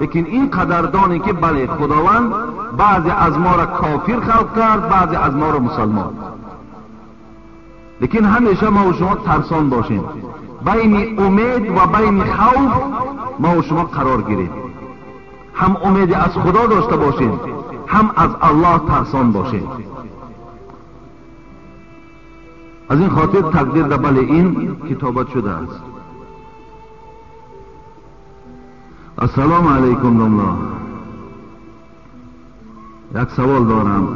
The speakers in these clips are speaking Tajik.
Лекин ин қадрдоне ки бале Худованд баъзе аз моро кофир халқ кард, баъзе аз моро мусалмон. Лекин ҳамеша мо ва шумо тарсон бошем. Байни умед ва байни хавф мо ва шумо қарор гирем. Ҳам умеди аз Худо дошта бошем, ҳам аз Аллоҳ тарсон бошем. Аз ин хотир тақдир да бале ин китобат шудааст. Ассалому алайкум домла. Як савол дорам.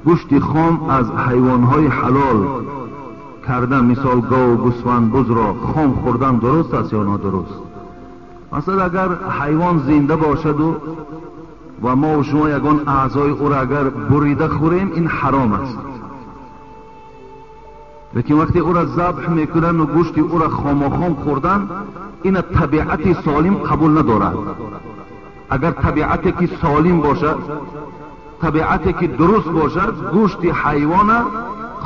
Гӯшти хом аз ҳайвонҳои ҳалол кардан, мисол гов, гӯсфанд, бузро хом хӯрдан дуруст аст ё нодуруст? Масалан агар ҳайвон зинда бошаду ва мо ва шумо ягон аъзои ӯро агар бурида хӯрем, ин ҳаром аст. Лекин вақте ӯро забҳ мекунанд ва гӯшти ӯро хомохом хӯрдан, ина табиати солим қабул надорад. Агар табиате ки солим бошад, табиате ки дуруст бошад, гӯшти ҳайвона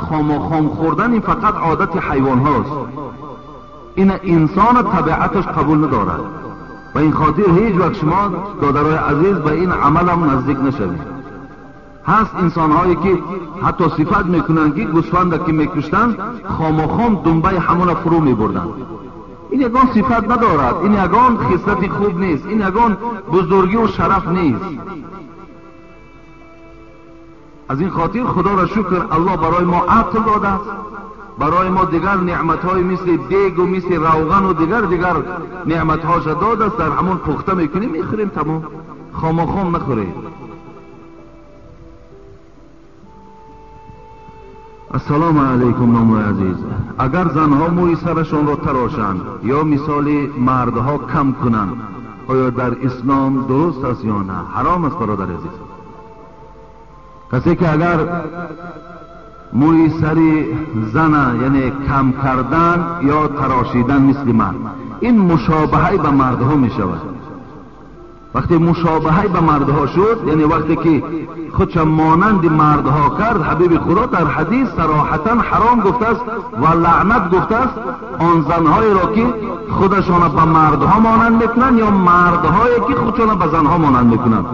хомохом хӯрдан ин фақат одати ҳайвонҳост. Ина инсона табиаташ қабул надорад. Ба ин хотир ҳеҷ вақт шумо додарои азиз ба ин амалам наздик нашавед. Ҳаст инсонҳое ки ҳатто сифат мекунанд ки гӯсфанда ки мекуштанд, хомохом думбаи ҳамона фурӯ мебурданд. Ин ягон сифат надорад, ин ягон хислати хуб нест, ин ягон бузургиву шараф нест. Аз ин хотир Худоро шукр, Аллоҳ барои мо ақл додааст, барои мо дигар неъматҳои мисли дегу мисли равғану дигар дигар неъматҳоша додааст. Дар ҳамон пухта мекунем, мехӯрем, тамом. Хомохом нахӯред. Ассалому алайкум номои азиз. Агар занҳо мӯи сарашонро тарошанд ё мисоли мардҳо кам кунанд, оё дар ислом дуруст аст ё на? Ҳаром аст бародари азиз. Касе ки агар мӯи сари зана, яъне кам кардан ё тарошидан мисли мард, ин мушобаҳаи ба мардҳо мешавад. Вақте мушобаҳаи ба мардҳо шуд, яъне вақте ки худша монанди мардҳо кард, ҳабиби Худо дар ҳадис сароҳатан ҳаром гуфтааст ва лаънат гуфтааст он занҳоеро ки худашона ба мардҳо монанд мекунанд ё мардҳое ки худшона ба занҳо монанд мекунанд.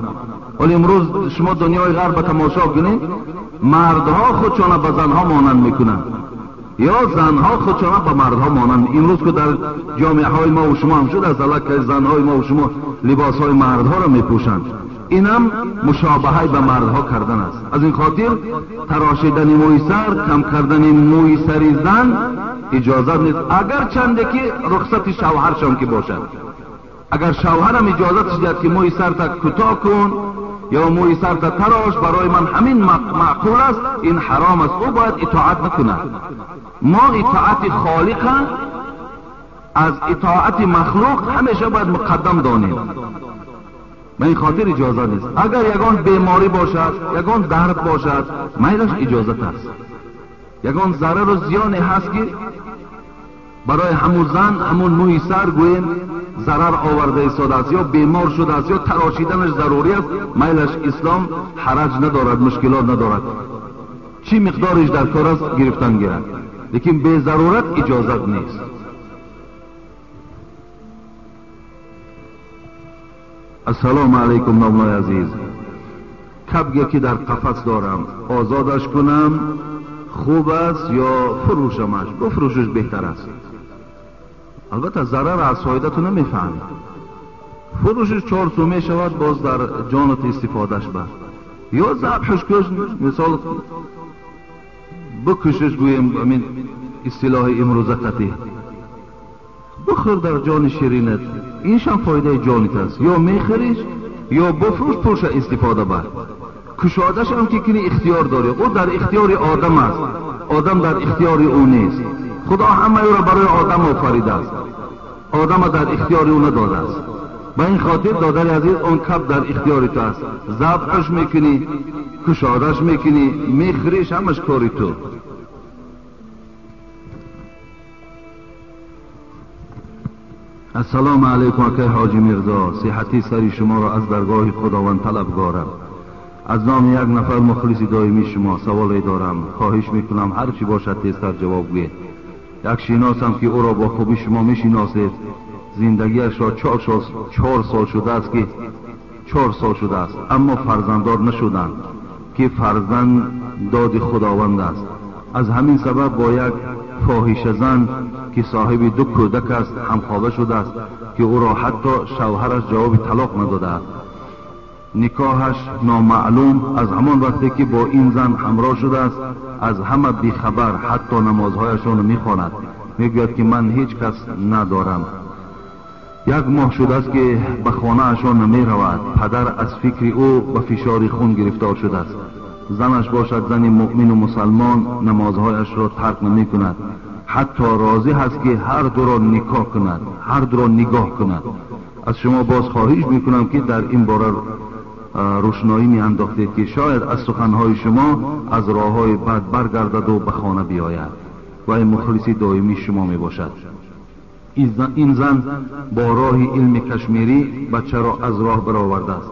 Вале имрӯз шумо дунёи ғарб ба тамошо кунед, мардҳо худшона ба занҳо монанд мекунанд ё занҳо худшона ба мардҳо монанд. Имрӯз ки дар ҷомеаҳои мо ва шумо ҳам шудааст, аллакай занҳои мо ва шумо либосҳои мардҳоро мепӯшанд. Инам мушобаҳаи ба мардҳо кардан аст. Аз ин хотир тарошидани мӯи сар, кам кардани мӯи сари зан иҷозат нест, агарчанде ки рухсати шавҳаршон ки бошад. Агар шавҳарам иҷозатш диҳад ки мӯи сарта кӯтоҳ кун ё мӯи сарта тарош, барои ман ҳамин маъқул аст, ин ҳаром аст, ӯ бояд итоат накунад. Мо итоати холиқа аз итоати махлуқ ҳамеша бояд муқаддам донем. Ба ин хотир иҷозат нест. Агар ягон беморӣ бошад, ягон дард бошад, майлаш иҷозат аст. Ягон зарару зиёне ҳаст ки барои ҳамун зан ҳамун мӯи сар гӯем зарар оварда истодааст ё бемор шудааст ё тарошиданаш зарурӣ аст, майлаш ислом ҳараҷ надорад, мушкилот надорад. Чӣ миқдориш дар кор аст гирифтан гирад, лекин безарурат иҷозат нест. Ассалому алайкум номлои азиз. Кабге ки дар қафас дорам, озодаш кунам хуб аст ё фурӯшамаш? Бифурӯшиш беҳтар аст. Албатта зарар аз фоидату намефаҳмед. Фурӯшиш 4 сум мешавад, боз дар ҷонат истифодаш бар. Ё забҳш куш, мисол бикушиш гӯем амин истилоҳи имрӯза қатъӣ. Бихӯр дар ҷони ширинат, иншам фоидаи ҷонит аст. Ё мехӯриш, ё бифурӯш, пулша истифода бар. Кушодашам ки кини ихтиёр дорӣ, ӯ дар ихтиёри одам аст, одам дар ихтиёри ӯ нест. Худо ҳамаи ӯро барои одам офаридааст, одама дар ихтиёри ӯ надодааст. Ба ин хотир додари азиз, он каб дар ихтиёри ту аст. Забҳаш мекунӣ, кушодаш мекунӣ, мехӯриш, ҳамаш кори ту. Ассалому алайкум акай Ҳоҷи Мирзо, сиҳати сари шуморо аз даргоҳи Худованд талабгорам. Аз номи як нафар мухлиси доимии шумо саволе дорам. Хоҳиш мекунам ҳар чӣ бошад тезтар ҷавоб гӯед. Як шиносам ки ӯро бо хубӣ шумо мешиносед, зиндагиашро 4 сол шудааст ки 4 сол шудааст, аммо фарзанддор нашуданд, ки фарзанд доди Худованд аст. Аз ҳамин сабаб бо як фоҳишазан ки соҳиби 2 кӯдак аст ҳамхоба шудааст, ки ӯро ҳатто шавҳараш ҷавоби талоқ надодааст. Никоҳаш номаълум. Аз ҳамон вақте ки бо ин зан ҳамроҳ шудааст аз ҳама бихабар, ҳатто намозҳояшонро мехонад. Мегӯяд ки ман ҳеҷ кас надорам. 1 моҳ шудааст ки ба хонаашон намеравад. Падар аз фикри ӯ ба фишори хун гирифтор шудааст. Занаш бошад зани муъмину мусалмон, намозҳояшро тарк намекунад. Ҳатто розӣ ҳаст ки ҳар дуро никоҳ кунад, ҳар дуро нигоҳ кунад. Аз шумо боз хоҳиш мекунам ки дар ин бора рӯшноӣ меандохтед, ки шояд аз суханҳои шумо аз роҳҳои бад баргардаду ба хона биёяд ва мухлиси доимии шумо мебошад. Ин зан бо роҳи илми кашмирӣ бачаро аз роҳ баровардааст.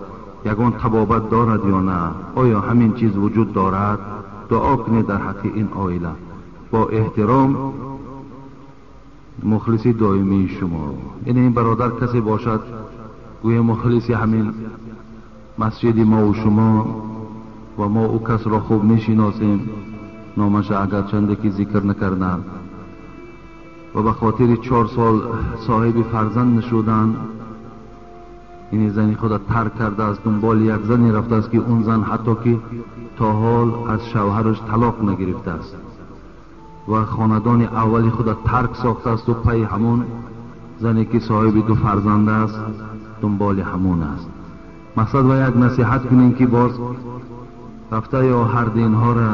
Ягон табобат дорад ё на? Оё ҳамин чиз вуҷуд дорад? Дуо кунед дар ҳаққи ин оила. Бо эҳтиром, мухлиси доимии шумо. Яъне ин бародар касе бошад гӯё мухлиси ҳамин масҷиди мо ва шумо, ва мо ӯ касро хуб мешиносем, номаша агарчанде ки зикр накардам, ва ба хотири 4 сол соҳиби фарзанд нашудан ин зани худа тарк кардааст, дунболи як зане рафтааст ки он зан ҳатто ки то ҳол аз шавҳараш талоқ нагирифтааст ва хонадони аввали худа тарк сохтааст ва пайи ҳамон зане ки соҳиби 2 фарзанд аст дунболи ҳамон аст. Мақсад ва як насиҳат кунем ки боз рафта ё ҳар динҳоро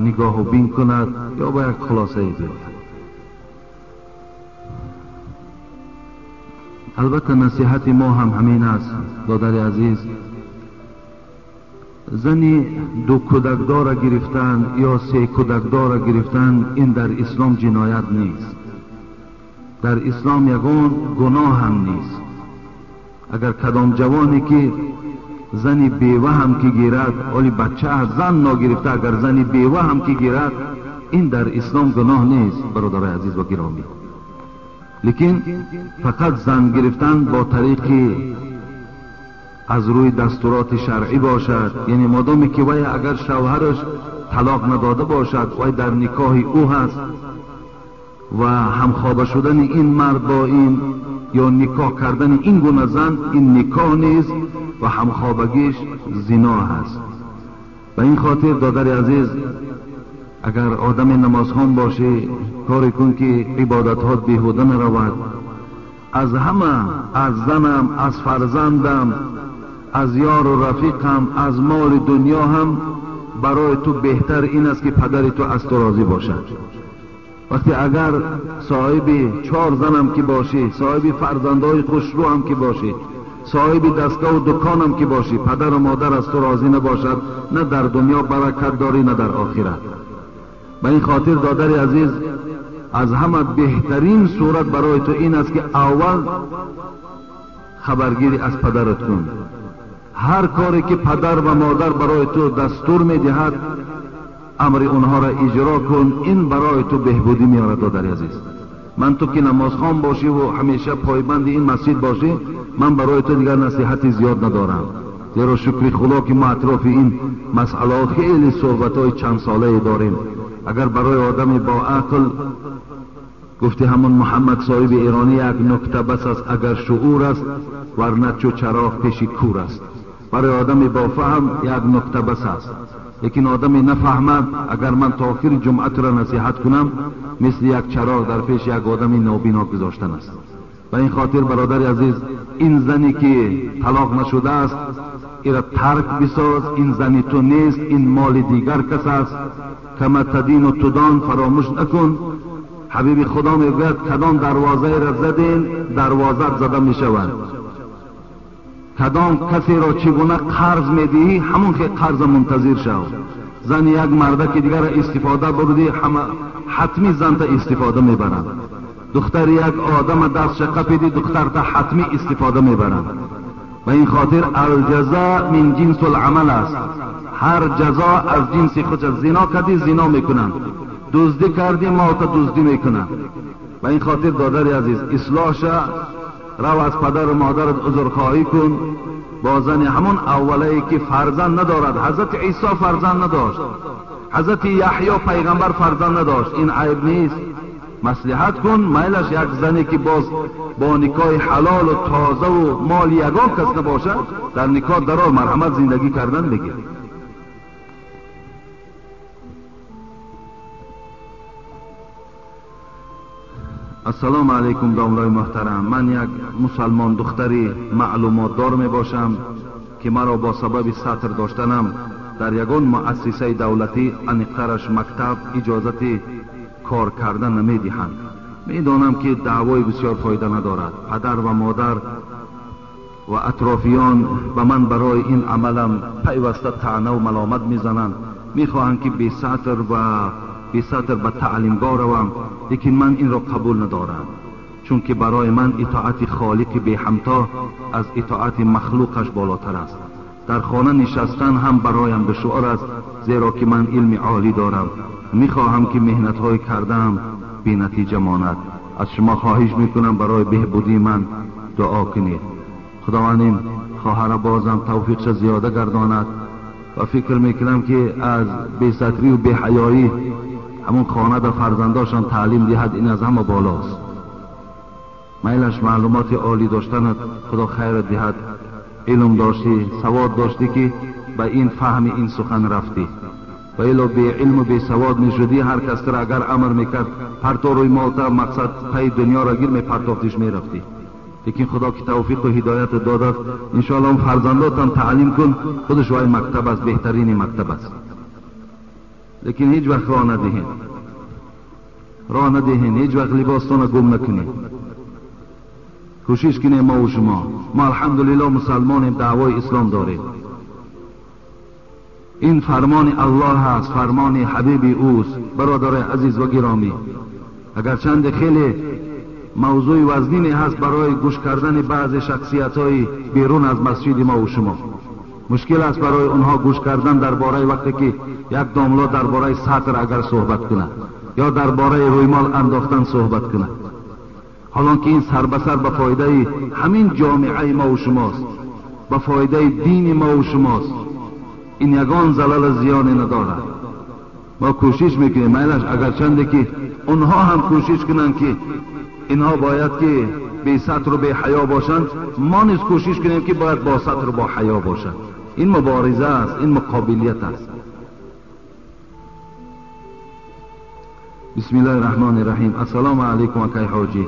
нигоҳу бин кунад ё ба як хулосае биёяд. Албатта насиҳати мо ҳам ҳамин аст, додари азиз. Зани 2 кӯдакдора гирифтан ё 3 кӯдакдора гирифтан ин дар ислом ҷиноят нест. Дар ислом ягон гуноҳ ҳам нест. Агар кадом ҷавоне ки зани бева ҳам ки гирад, оли бача аз зан ногирифта, агар зани бева ҳам ки гирад, ин дар ислом гуноҳ нест, бародарои азиз ва гиромӣ. Лекин фақат зан гирифтан бо тариқи аз рӯи дастуроти шаръӣ бошад, яъне модоме ки вай агар шавҳараш талоқ надода бошад, вай дар никоҳи ӯ ҳаст ва ҳамхоба шудани ин мард бо ин ё никоҳ кардани ин гуна зан, ин никоҳ нест ва ҳамхобагиш зино ҳаст. Ба ин хотир додари азиз, агар одами намозхон бошӣ, коре кун ки ибодатҳот беҳуда наравад. Аз ҳама, аз занам, аз фарзандам, аз ёру рафиқам, аз моли дунё ҳам барои ту беҳтар ин аст ки падари ту аз ту розӣ бошад. Вақте агар соҳиби 4 занам ки бошӣ, соҳиби фарзандҳои хушрӯ ҳам ки бошӣ, соҳиби дастгоҳу дуконам ки бошӣ, падару модар аз ту розӣ набошад, на дар дунё баракат дорӣ, на дар охират. Ба ин хотир додари азиз, аз ҳама беҳтарин сурат барои ту ин аст ки аввал хабаргирӣ аз падарат кун. Ҳар коре ки падар ва модар барои ту дастур медиҳад, амри онҳоро иҷро кун. Ин барои ту беҳбудӣ меорад, додари азиз. Ман ту ки намозхон бошӣ ва ҳамеша пойбанди ин масҷид бошӣ, ман барои ту дигар насиҳати зиёд надорам, зеро шукри Худо ки мо атрофи ин масъалаҳо хеле суҳбатҳои чандсолае дорем. Агар барои одами бо ақл гуфти ҳамон Муҳаммад соҳиби эронӣ як нукта бас аст, агар шуур аст, варна чу чароғ пеши кур аст. Барои одами бофаҳм як нукта бас аст, лекин одами нафаҳмад, агар ман то охири ҷумъа туро насиҳат кунам, мисли як чароғ дар пеши як одами нобино гузоштан аст. Ба ин хотир бародари азиз, ин зане ки талоқ нашудааст, ира тарк бисоз. Ин зани ту нест, ин моли дигар кас аст. Кама тадину тудон, фаромӯш накун. Ҳабиби Худо мегӯяд кадом дарвозаеро задем, дарвозат зада мешавад. Кадом касеро чӣ гуна қарз медиҳӣ, ҳамон хел қарза мунтазир шав. Зани як мардаки дигарро истифода бурдӣ, ҳама ҳатмӣ занта истифода мебарад. Духтари як одама дастша қапидӣ, духтарта ҳатмӣ истифода мебарад. و این خاطر الجزا من جنس العمل است. هر جزا از جنس خود است. زنا کردی زنا میکنن، دزدی کردی ما تا دزدی میکنن. و این خاطر دادر عزیز اصلاح شه، رو از پدر و مادرت عذرخواهی کن. با زن همون اولی که فرزند ندارد، حضرت عیسی فرزند نداشت، حضرت یحیی پیغمبر فرزند نداشت، این عیب نیست. مصلحت کن، میلش یک زنی که باز با نکاح حلال و تازه و مال یگان کس نباشد در نکاح درار مرحمت زندگی کردن بگیر. السلام علیکم داملای محترم، من یک مسلمان دختری معلومات دار می باشم که مرا با سبب سطر داشتنم در یگان مؤسسه دولتی انیقترش مکتب اجازت کار کردن نمی دهند. می دانم که دعوای بسیار فایده ندارد. پدر و مادر و اطرافیان به من برای این عملم پیوسته طعنه و ملامت می زنند. می خواهند که بی سطر و بی سطر به تعلیمگاه روم، لیکن من این را قبول ندارم، چون که برای من اطاعت خالق بی همتا از اطاعت مخلوقش بالاتر است. در خانه نشستن هم برایم دشوار است، زیرا که من علم عالی دارم. میخواهم که محنت‌های کردم بی نتیجه ماند. از شما خواهش میکنم برای بهبودی من دعا کنید. خداوند این خواهر بازم توفیقش زیاده گرداند و فکر میکنم که از بی ستری و بی حیایی همون خانه در فرزنداشان تعلیم دهد، این از همه بالاست. میلش معلومات عالی داشتنت خدا خیرت دهد. علم داشتی، سواد داشتی که به این فهم این سخن رفتی. و الا بی علم و بی سواد میشدی، هر کس را اگر امر میکرد پرتو روی مالتا مقصد پی دنیا را گیر میپرتافتیش میرفتی. لیکن خدا که توفیق و هدایت داد، انشاءالله فرزنداتم تعلیم کن، خودش وای مکتب است، بهترین مکتب است. لیکن هیچ وقت راه ندهین، راه ندهین، هیچ وقت لباستان گم نکنین. کوشش کنیم ما و شما، ما الحمدلله مسلمانیم، دعوای اسلام داریم. این فرمان الله است، فرمان حبیب اوست. برادر عزیز و گرامی، اگر چند خیلی موضوع وزنینی هست برای گوش کردن بعض شخصیت های بیرون از مسجد ما و شما، مشکل است برای اونها گوش کردن درباره وقتی که یک داملا درباره سطر اگر صحبت کند یا درباره رویمال انداختن صحبت کند، حالان که این سر به سر به فایده همین جامعه ما و شماست، به فایده دین ما و شماست. این یگان زلل زیانی ندارد. ما کوشش میکنیم، میلش اگر چنده که اونها هم کوشش کنند که اینها باید که بی ستر و بی حیا باشند، ما نیز کوشش کنیم که باید با ستر و با حیا باشند. این مبارزه است، این مقابلیت است. بسم الله الرحمن الرحیم. السلام علیکم اکای حاجی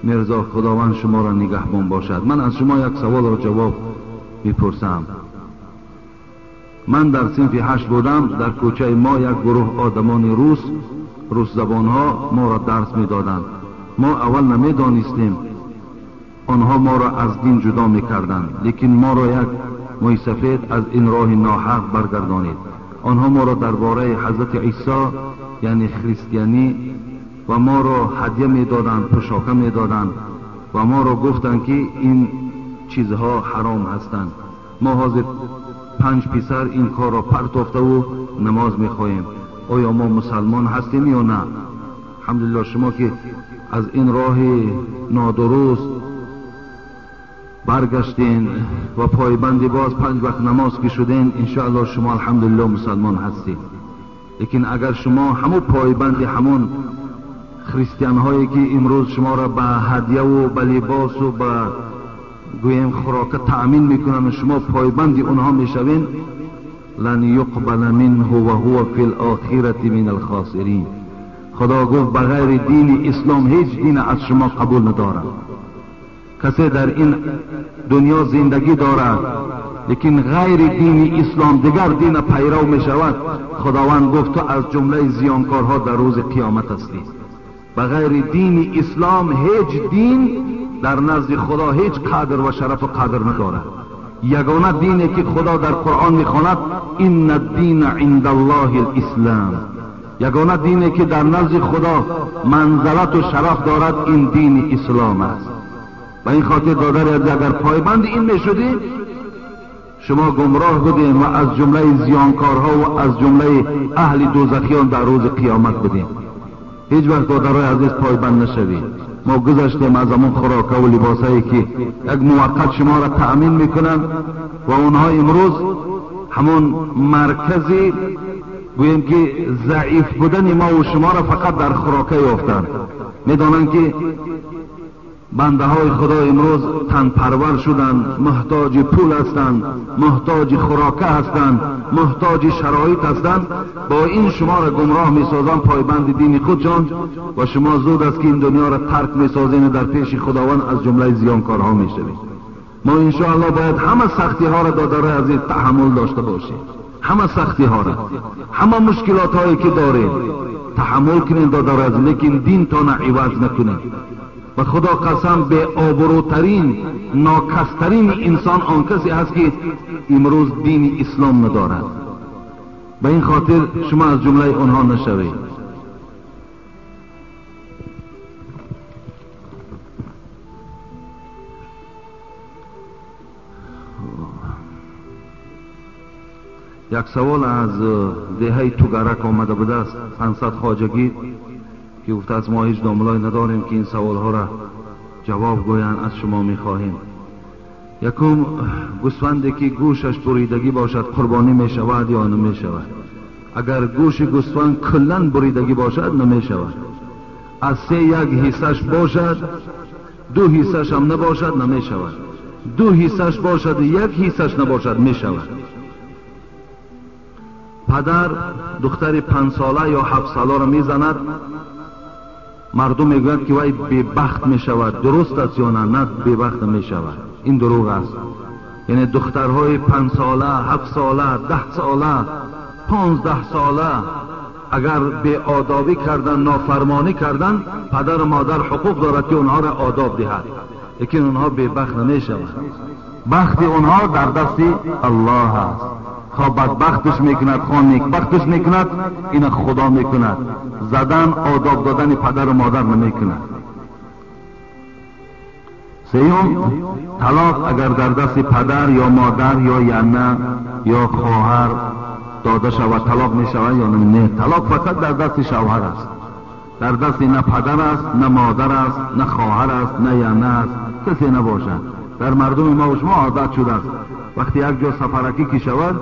میرزا، خداوند شما را نگهبان باشد. من از شما یک سوال را جواب میپرسم. من در صنف 8 بودم. در کوچه ما یک گروه آدمان روس زبانها ما را درس میدادند. ما اول نمیدانستیم آنها ما را از دین جدا میکردند، لیکن ما را یک موی سفید از این راه ناحق برگردانید. آنها ما را درباره حضرت عیسی یعنی خریستیانی و ما را هدیه میدادند، پوشاکه میدادند و ما را گفتند که این چیزها حرام هستند. ما حاضر 5 پسر این کار را پرتافته و نماز میخواهیم. آیا ما مسلمان هستیم یا نه؟ الحمدلله شما که از این راه نادرست برگشتین و پایبندی باز 5 وقت نماز که شدین، انشاءالله شما الحمدلله مسلمان هستید. لیکن اگر شما همون پایبندی همون خریستیان هایی که امروز شما را به هدیه و به لباس و به گویم خوراک تأمین میکنن و شما پایبندی اونها میشوین، لن یقبل منه و هو فی الاخرة من الخاسرین. خدا گفت بغیر دین اسلام هیچ دین از شما قبول ندارم. کسی در این دنیا زندگی دارد لیکن غیر دین اسلام دیگر دین پیرو می شود، خداوند گفت تو از جمله زیانکارها در روز قیامت هستی. بغیر دین اسلام هیچ دین در نزد خدا هیچ قدر و شرف و قدر ندارد. یگانه دینی که خدا در قرآن میخواند ان الدین عند الله الاسلام، یگانه دینی که در نزد خدا منزلت و شرف دارد این دین اسلام است. و این خاطر دادر اگر پایبند این میشدی شما گمراه بودیم و از جمله زیانکارها و از جمله اهل دوزخیان در روز قیامت بودیم. هیچ وقت برادرای عزیز پایبند نشوید. ما گذشتیم از همون خوراکه و لباسایی که یک موقت شما را تأمین میکنن و اونها امروز همون مرکزی گوییم که ضعیف بودن ما و شما را فقط در خوراکه یافتند. میدانند که بنده های خدا امروز تن پرور شدند، محتاج پول هستند، محتاج خوراکه هستند، محتاج شرایط هستند. با این شما را گمراه میسازند، پایبند دین خودشان، و شما زود است که این دنیا را ترک میسازین و در پیش خداوند از جمله زیانکارها میشوید. ما انشاءالله باید همه سختی ها را دادرای عزیز تحمل داشته باشیم، همه سختی ها را، همه مشکلات هایی که داریم تحمل کنیم دادرای عزیز، لیکن دین تان عوض نکنیم. و خدا قسم به آبروترین ناکسترین انسان آن کسی هست که امروز دین اسلام ندارد. به این خاطر شما از جمله آنها نشوید. یک سوال از دهه توگرک آمده بوده است، 500 خواجگی، که گفته از ما هیچ داملای نداریم که این سوالها را جواب گویند، از شما میخواهیم. یکم، گوسفندی که گوشش بریدگی باشد قربانی میشود یا نمیشود؟ اگر گوش گوسفند کلا بریدگی باشد نمیشود. از 3 یک حصهش باشد، 2 حصهش هم نباشد نمیشود. 2 حصهش باشد 1 حصهش نباشد میشود. پدر دختر 5 ساله یا 7 ساله را میزند، مردم میگویند که وی بی‌بخت میشود. درست است یا نه؟ نه، بی‌بخت نمیشود، این دروغ است. یعنی دخترهای 5 ساله، 7 ساله، 10 ساله، 15 ساله اگر بی‌آدابی کردن، نافرمانی کردن، پدر و مادر حقوق دارد که اونها را آداب دهد، لیکن اونها بی‌بخت نمیشوند. بخت اونها در دست الله است. خواه بدبختش میکند، خواه نیکبختش میکند، این خدا میکند. زدن، آداب دادن پدر و مادر نمیکند. سیوم، طلاق اگر در دست پدر یا مادر یا ینه یا خواهر داده شود طلاق میشود یا نه؟ طلاق فقط در دست شوهر است، در دست نه پدر است، نه مادر است، نه خواهر است، نه ینه است، کسی نباشد. در مردم ما و شما عادت شده است، وقتی یک جا سفرکی که شود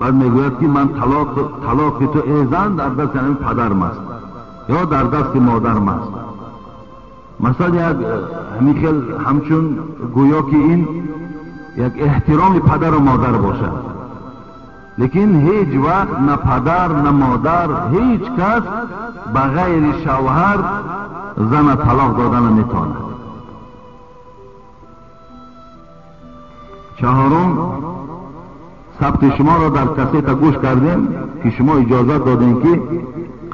بعد میگوید که من طلاق تو ای زن در دست همین پدرم است یا در دست مادرم است. مثلا یک همین همچون گویا که این یک احترام پدر و مادر باشد، لیکن هیچ وقت نه پدر نه مادر هیچ کس بغیر شوهر زن طلاق دادن نمیتواند. چهارم، ثبت شما را در کسیت گوش کردیم که شما اجازت دادین که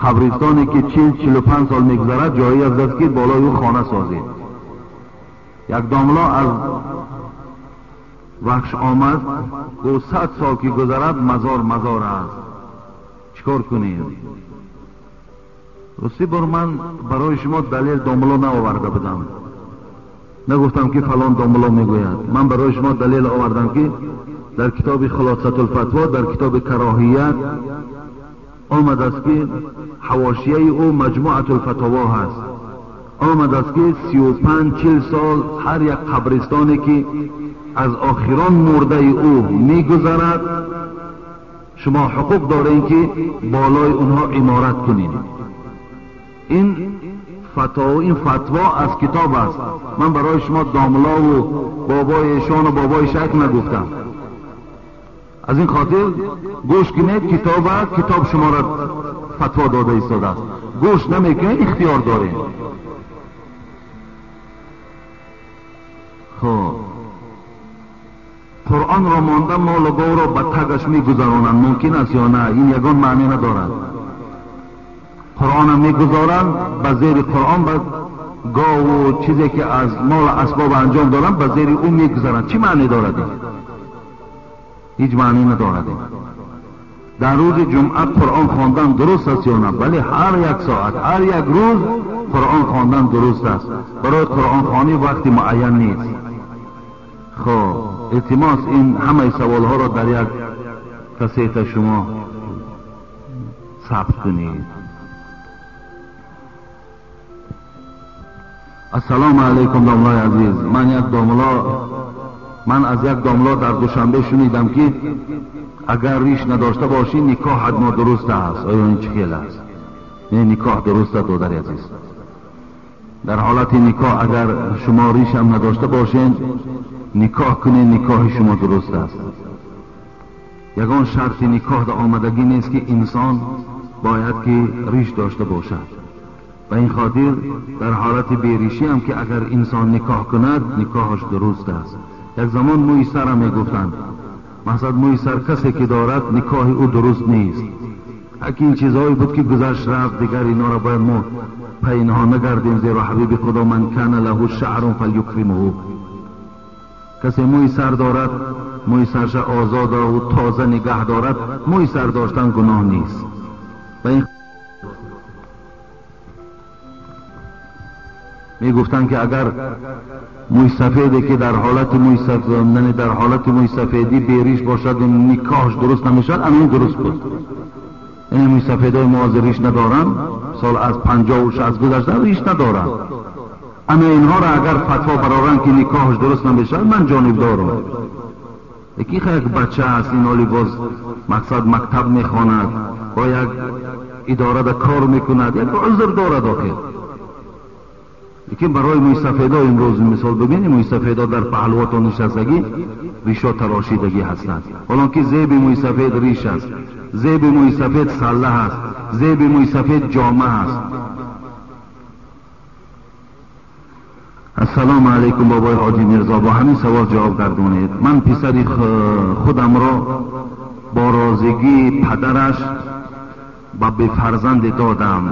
قبرستانی که 40-45 سال میگذرد جایی از است که بالای او خانه سازید. یک داملا از وحش آمد گفت 100 سال که گذرد مزار مزار است، چیکار کنیم؟ راستی بار من برای شما دلیل داملا نآورده بودم، نگفتم که فلان داملا میگوید. من برای شما دلیل آوردم که در کتاب خلاصة الفتوا، در کتاب کراهیت آمد است که حواشیه او مجموعة الفتاوا هست، آمد است که 35-40 سال هر یک قبرستانی که از آخران مرده او میگذرد شما حقوق دارین که بالای اونها عمارت کنین. این فتوا از کتاب است. من برای شما داملا و بابای شان و بابای شیخ نگفتم. از این خاطر گوش کنید، کتاب است، کتاب شما را فتوا داده ایستاده است. گوش نمیکنید اختیار دارید. خب قرآن را مانده مال و گاو را به تگش میگذرانند، ممکن است یا نه؟ این یگان معنی ندارد. قرآن هم میگذارند به زیر قرآن، به گاو و چیزی که از مال اسباب انجام دارند به زیر او میگذارند. چی معنی دارد؟ هیچ معنی ندارد. در روز جمعه قرآن خواندن درست است یا نه؟ بله، هر یک ساعت، هر یک روز قرآن خواندن درست است. برای قرآن خوانی وقتی معین نیست. خب Илтимос, ин ҳамаи саволҳоро дар як кассета шумо сабт кунед. Ассалому алайкум, домлаи азиз. Ман аз як домла дар Душанбе шунидам, ки агар риш надошта бошӣ, никоҳат нодуруст аст. Оё ин чӣ хел аст? Не, никоҳ дуруст аст, додари азиз. Дар ҳолати никоҳ агар шумо ришам надошта бошед, никоҳ кунед, никоҳи шумо дуруст аст. Ягон шарти никоҳ дар омадагӣ нест, ки инсон бояд ки риш дошта бошад. Ба ин хотир дар ҳолати беришӣ ҳам ки агар инсон никоҳ кунад, никоҳаш дуруст аст. Як замон мӯи сара мегуфтанд, мақсад мӯи сар касе ки дорад, никоҳи ӯ дуруст нест. Аки ин чизҳое буд, ки гузашт, рафт, дигар инҳоро бояд мо пай инҳо нагардем, зеро ҳабиби худо: ман кана лаҳу шаърун фалюкримҳу. Касе мӯи сар дорад, мӯи сарша озодаву тоза нигаҳ дорад, мӯи сар доштан гуноҳ нест. Ба ин мегуфтанд, ки агар мӯйсафеде ки дар ҳолати мӯйсаф, дар ҳолати мӯйсафедӣ бериш бошад, никоҳш дуруст намешавад. Ана ин дуруст буд. Ин мӯйсафедои мо ҳозир риш надоранд, сол аз 50-60 гузаштан риш надоранд. Ана инҳоро агар фатво бароранд, ки никоҳш дуруст намешавад, ман ҷонибдорам. Яки як бача аст, ин оли боз мақсад мактаб мехонад, бо як идорада кор мекунад, як узр дорад охир. Лекин барои мӯйсафедо имрӯз мисол бибинем, мӯйсафедо дар паҳлуватон нишастагӣ, ришо тарошидагӣ ҳастанд, ҳолон ки зеби мӯйсафед риш аст, зеби мӯйсафед салла аст, зеби мӯйсафед ҷома аст. Ассалому алайкум, бобои ҳоҷи Мирзо, бо ҳамин савол ҷавоб гардонед. Ман писари худамро бо розигии падараш ба бефарзанде додам.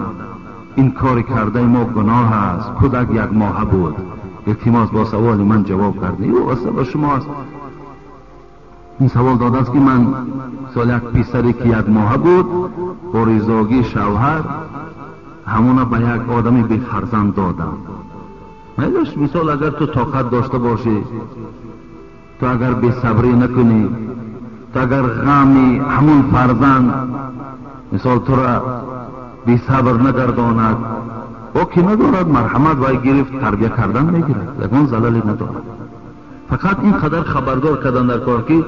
Ин кори кардаи мо гуноҳ аст? Кӯдак як моҳа буд. Илтимос, бо саволи ман ҷавоб гардед. Ӯ васта ба шумо аст. Ин савол додааст, ки ман сол як писаре, ки як моҳа буд, бо ризогии шавҳар ҳамона ба як одами бефарзанд додам. Майлаш, мисол, агар ту тоқат дошта бошӣ, ту агар бесабрӣ накунӣ, ту агар ғами ҳамон фарзанд, мисол, тура бесабр нагардонад, боки надорад, марҳамат, вай гирифт, тарбия кардан мегирад, ягон залале надорад. Фақат ин қадар хабардор кардан дар кор, ки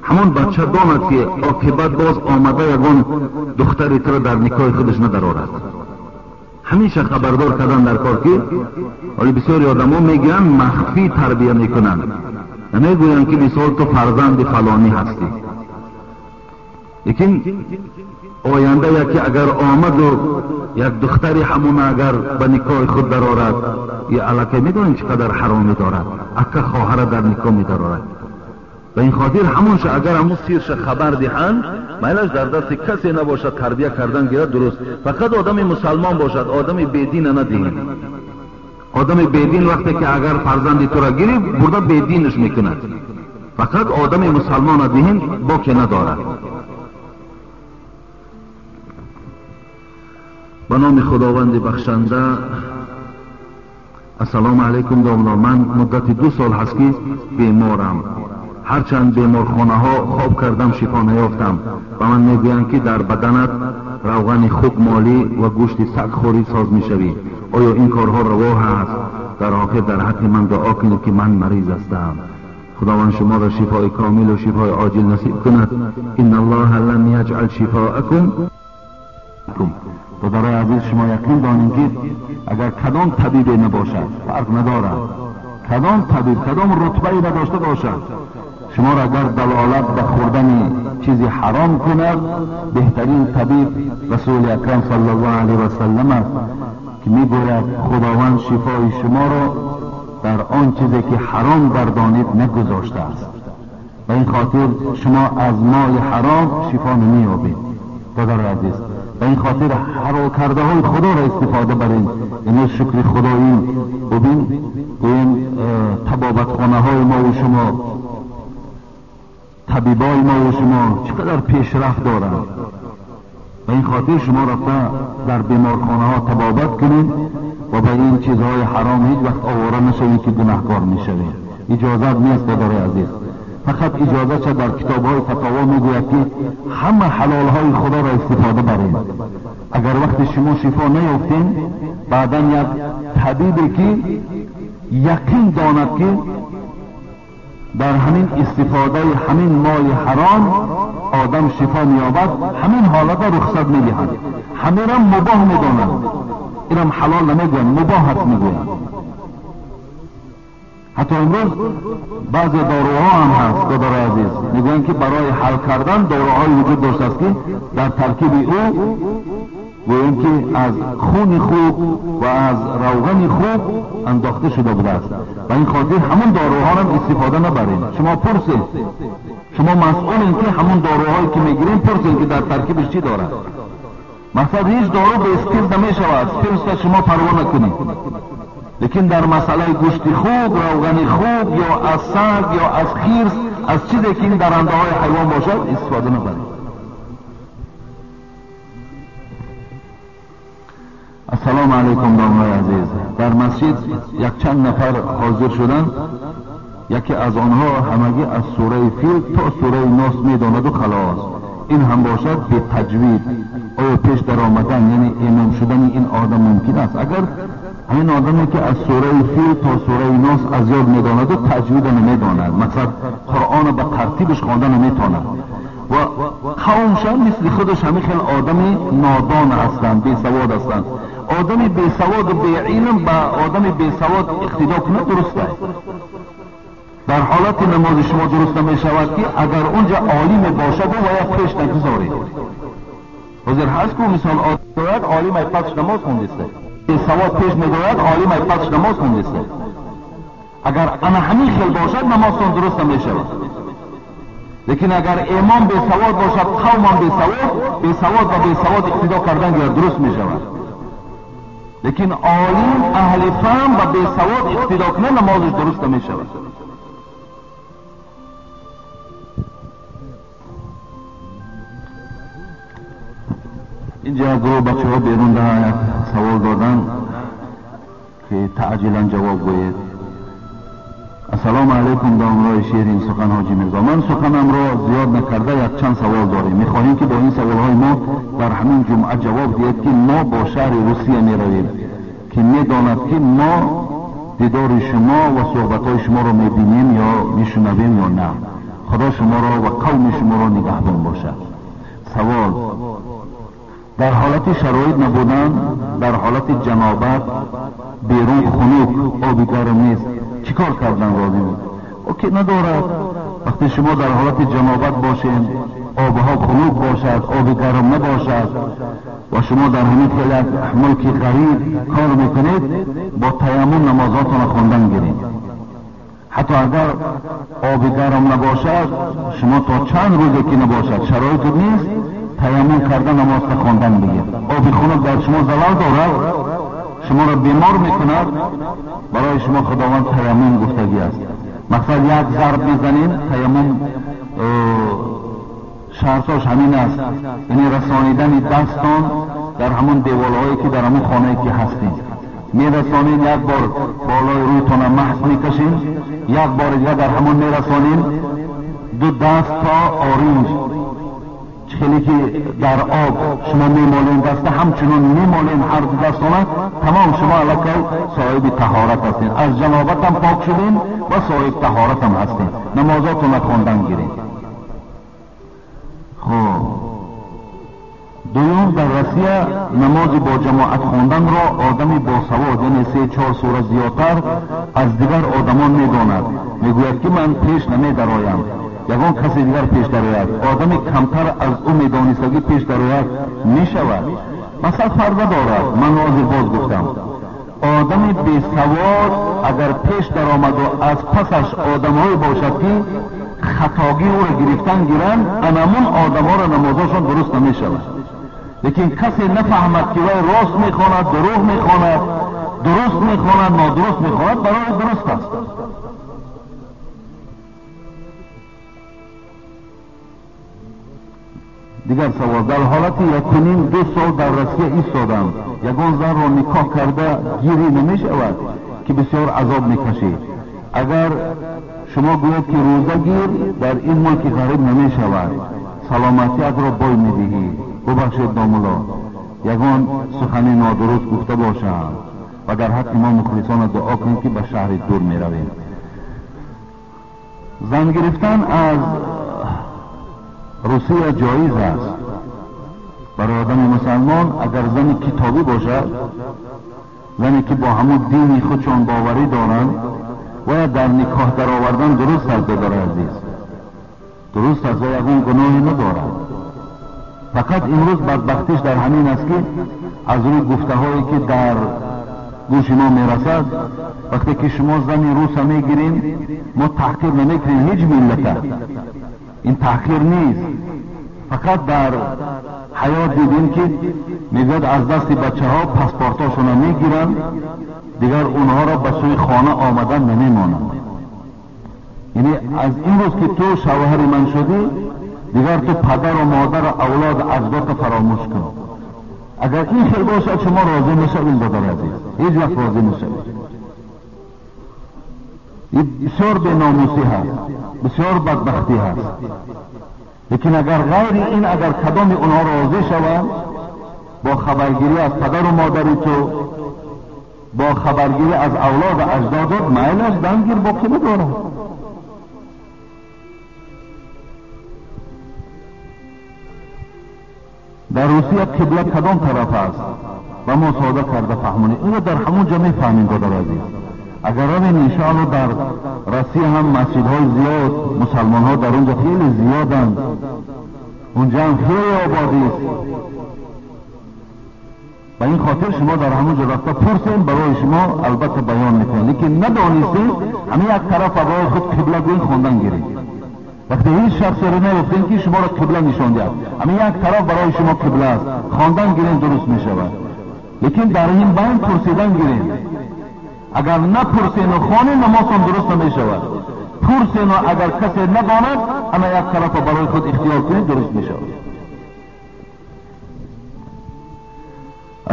ҳамон бача донад, ки оқибат боз омада ягон духтари туро дар никоҳи худаш надарорад. Ҳамеша хабардор кардан дар кор, ки ҳоли бисёри одамо мегӯянд, махфӣ тарбия мекунанд, намегӯянд, ки мисол ту фарзанди фалонӣ ҳастӣ. Лекин оянда яке агар омаду як духтари ҳамона агар ба никоҳи худ дарорад, я аллакай медонем, чӣ қадар ҳаромӣ дорад, ака хоҳара дар никоҳ медарорад. Ба ин хотир ҳамонша агар ҳамун сирша хабар диҳанд, майлаш, дар дасти касе набошад, тарбия кардан гирад, дуруст. Фақат одами мусалмон бошад, одами бедина надиҳем. Одами бедин вақте ки агар фарзанди тура гирифт, бурда бединаш мекунад. Фақат одами мусалмона диҳем, боке надорад. Ба номи Худованди бахшанда. Ассалому алайкум, домло. Ман муддати 2 сол ҳаст, ки беморам. Ҳарчанд беморхонаҳо хоб кардам, шифо наёфтам. Ба ман мегӯянд, ки дар баданат равғани хук молӣ ва гӯшти саг хӯрӣ, соз мешавӣ. Оё ин корҳо раво ҳаст? Дар охир дар ҳаққи ман дуо кунед, ки ман мариз ҳастам. Худованд шуморо шифои комилу шифои оҷил насиб кунад. Инна Аллоҳа лам яҷъал шифоакум. Додарои азиз, шумо яқин донем, ки агар кадом табибе набошад, фарқ надорад кадом табиб, кадом рутбае надошта бошад, шуморо агар далолат ба хӯрдани чизи ҳаром кунад, беҳтарин табиб Расули Акрам саллаллоҳу алайҳи васаллам аст, ки мегӯяд: Худованд шифои шуморо дар он чизе, ки ҳаром гардонид, нагузоштааст. Ба ин хотир шумо аз моли ҳаром шифо намеёбед, додари азиз. Ба ин хотир ҳалол кардаҳои Худоро истифода барем. Имрӯз, шукри Худоӣ, бубин, гӯем, табобатхонаҳои мову шумо, табибои мову шумо чӣ қадар пешрафт доранд. Ба ин хотир шумо рафта дар беморхонаҳо табобат кунед ва ба ин чизҳои ҳаром ҳеҷ вақт овора нашавед, ки гунаҳкор мешавед. Иҷозат нест, додари азиз. Фақат иҷоза дар китобҳои фатово мегӯяд, ки ҳама ҳалолҳои худоро истифода барем. Агар вақти шумо шифо наёфтем, баъдан як табибе ки яқин донад, ки дар ҳамин истифодаи ҳамин моли ҳаром одам шифо меёбад, ҳамин ҳолата рухсат медиҳад. Ҳаминам мубоҳ медонад, инам ҳалол намегӯянд, мубоҳ аст мегӯянд. Ҳатто имрӯз баъзе доруҳо ҳам ҳаст, додари азиз, мегӯянд, ки барои ҳал кардан доруҳое вуҷуд доштааст, ки дар таркиби ӯ гӯем, ки аз хуни хук ва аз равғани хук андохта шуда будааст. Ба ин хотир ҳамон доруҳоро истифода набарем. Шумо пурсед, шумо масъулем, ки ҳамон доруҳое ки мегирем, пурсед, ки дар таркибаш чӣ дорад. Мақсад, ҳеҷ дору бе спирт намешавад, спиртро шумо парво накунед. Лекин дар масъалаи гӯшти хук, равғани хук ё аз саг ё аз хирс, аз чизе ки ин дарандаҳои ҳайвон бошад, истифода набаред. Ассалому алайкум, домлаи азиз. Дар масҷид якчанд нафар ҳозир шуданд. Яке аз онҳо ҳамагӣ аз сураи Фил то сураи Нос медонаду халос, ин ҳам бошад бетаҷвид. Оё пеш даромадан, яъне имом шудани ин одам мумкин аст? Агар ҳамин одаме, ки аз сураи Фил то сураи Нос аз ёд медонаду таҷвида намедонад, мақсад, Қуръонро ба тартибаш хонда наметавонад, ва қавмшам мисли худаш ҳамин хел одами нодон ҳастанд, бесавод ҳастанд, одами бесаводу беилм ба одами бесавод иқтидо кунад, дуруст аст. Дар ҳолати намози шумо дуруст намешавад, ки агар унҷа олиме бошаду ва я пеш нагузоред. Ҳозир ҳаст ку, мисол, одояд олим ай пасш намоз хондиста, бесавод пеш медояд, олим ай пасш намоз хондиста. Агар ана ҳамин хел бошад, намозтон дуруст намешавад. Лекин агар имом бесавод бошад, қавмам бесавод, бесавод ба бесавод иқтидо кардан гирад, дуруст мешавад. Лекин олим, аҳли фаҳм ба бесавод иқтидо кунад, намозаш дуруст намешавад. Инҷа як гурӯҳ бачаҳо берун да як савол доданд, ки таъҷилан ҷавоб гӯед. Ассалому алайкум, домлои ширин сухан, ҳоҷи Мирзо. Ман суханамро зиёд накарда, якчанд савол дорем. Мехоҳем, ки бо ин саволҳои мо дар ҳамин ҷумъа ҷавоб диҳед, ки мо бо шаҳри Русия меравем, ки медонад, ки мо дидори шумо ва суҳбатҳои шуморо мебинем ё мешунавем ё на. Худо шуморо ва қавми шуморо нигаҳбон бошад. Савол: дар ҳолати шароит набудан, дар ҳолати ҷанобат, берун хунук, оби гарм нест, чӣ кор кардан лозим? Оке надорад. Вақте шумо дар ҳолати ҷанобат бошед, обҳо хунук бошад, оби гарм набошад ва шумо дар ҳамин хел як мулки ғариб кор мекунед, бо таяммум намозотонро хондан гиред. Ҳатто агар оби гарм набошад, шумо то чанд рӯзе ки набошад, шароиту нест, таяммум карда намозро хондан бигир. Оби хунук дар шумо залал дорад, шуморо бемор мекунад, барои шумо Худованд таяммум гуфтагӣ аст. Мақсад, як зарб мезанем. Таяммум шартош ҳамин аст, яъне расонидани дастон дар ҳамон деволҳое, ки дар ҳамон хонае ки ҳастем, мерасонем. Як бор болои рӯйтона маҳз мекашем, як бори дигар дар ҳамон мерасонем, ду даст то оринҷ. Хеле ки дар об шумо мемолем даста, ҳамчунон мемолем ҳар ду дастона. Тамом, шумо аллакай соҳиби таҳорат ҳастед, аз ҷанобатам пок шудем ва соҳиби таҳоратам ҳастем, намозотонро хондан гирем. Хуб, дуюм: дар Россия намози бо ҷамоат хонданро одами босавод, яъне се чор сура зиёдтар аз дигар одамон медонад, мегӯяд, ки ман пеш намедароям, ягон касе дигар пеш дарояд. Одами камтар аз ӯ медонистагӣ пеш дарояд, мешавад? Масал фарқ дорад. Ман ҳозир боз гуфтам, одами бесавод агар пеш даромаду аз пасаш одамҳое бошад, ки хатогии ӯро гирифтан гиранд, анамун одамҳоро намозошон дуруст намешавад. Лекин касе нафаҳмад, ки вай рост мехонад, дурӯғ мехонад, дуруст мехонад, нодуруст мехонад, барои дуруст аст. Дигар савол: дар ҳолати 1.5-2 сол дар Россия истодам, ягон занро никоҳ карда гирӣ намешавад, ки бисёр азоб мекашид. Агар Шумо гӯяд ки рӯза гир дар ин мулки ғариб намешавад, саломатиятро бой медиҳӣ. Бубахшед домулло, ягон сухани нодуруст гуфта бошам ва дар ҳаққи мо мухлисона дуо кунед, ки ба шаҳри дур меравем. Зан гирифтан аз Русия ҷоиз аст барои одами мусалмон, агар зани китобӣ бошад, зане ки бо ҳамун дини худшон боварӣ доранд, бояд дар никоҳ даровардан дуруст аст. Додари азиз, дуруст аст ва ягон гуноҳе надорад. Фақат имрӯз бадбахтиш дар ҳамин аст, ки аз рӯи гуфтаҳое ки дар гӯши мо мерасад, вақте ки шумо зани руса мегирем, мо таҳқир намекунем ҳеҷ миллата, ин таҳқир нест. Фақат дар ҳаёт дидем, ки мегӯяд аз дасти бачаҳо паспортҳошонро мегиранд, дигар онҳоро ба сӯи хона омадан намемонанд. Яъне аз имрӯз ки ту шавҳари ман шудӣ, дигар ту падару модару авлоду аҷдодро фаромӯш кун. Агар ин хел бошад, шумо розӣ мешавед, додари азиз? Ҳеҷ вақт розӣ мешавед. Ин бисёр беномусӣ ҳаст, бисёр бадбахтӣ ҳаст. Лекин агар ғайри ин, агар кадоми онҳо розӣ шаванд бо хабаргирӣ аз падару модари ту, бо хабаргирӣ аз авлоду аҷдодот, майлаш дангир боқӣ надорад. Дар Русия қибла кадом тараф аст? Ба мо сода карда фаҳмонед. Инро дар ҳамон ҷо мефаҳмем, додари азиз. Агар равем, иншоалло, дар Россия ҳам масҷидҳои зиёд, мусалмонҳо дар он ҷо хеле зиёданд, унҷа ҳам хеле ободист. Ба ин хотир шумо дар ҳамон ҷо рафта пурсем, барои шумо албатта баён мекунем. Лекин надонистем, ҳамин як тараф барои худ қибла гӯем, хондан гирем. Вақте ҳеҷ шахсеро наёфтем, ки шуморо қибла нишон диҳад, ҳамин як тараф барои шумо қибла аст, хондан гирем, дуруст мешавад. Лекин дар ин байн пурсидан гирем. Агар напурсену хонем, намозтон дуруст намешавад. Пурсену агар касе надонад, ана як тарафа барои худ ихтиёр кунед, дуруст мешавад.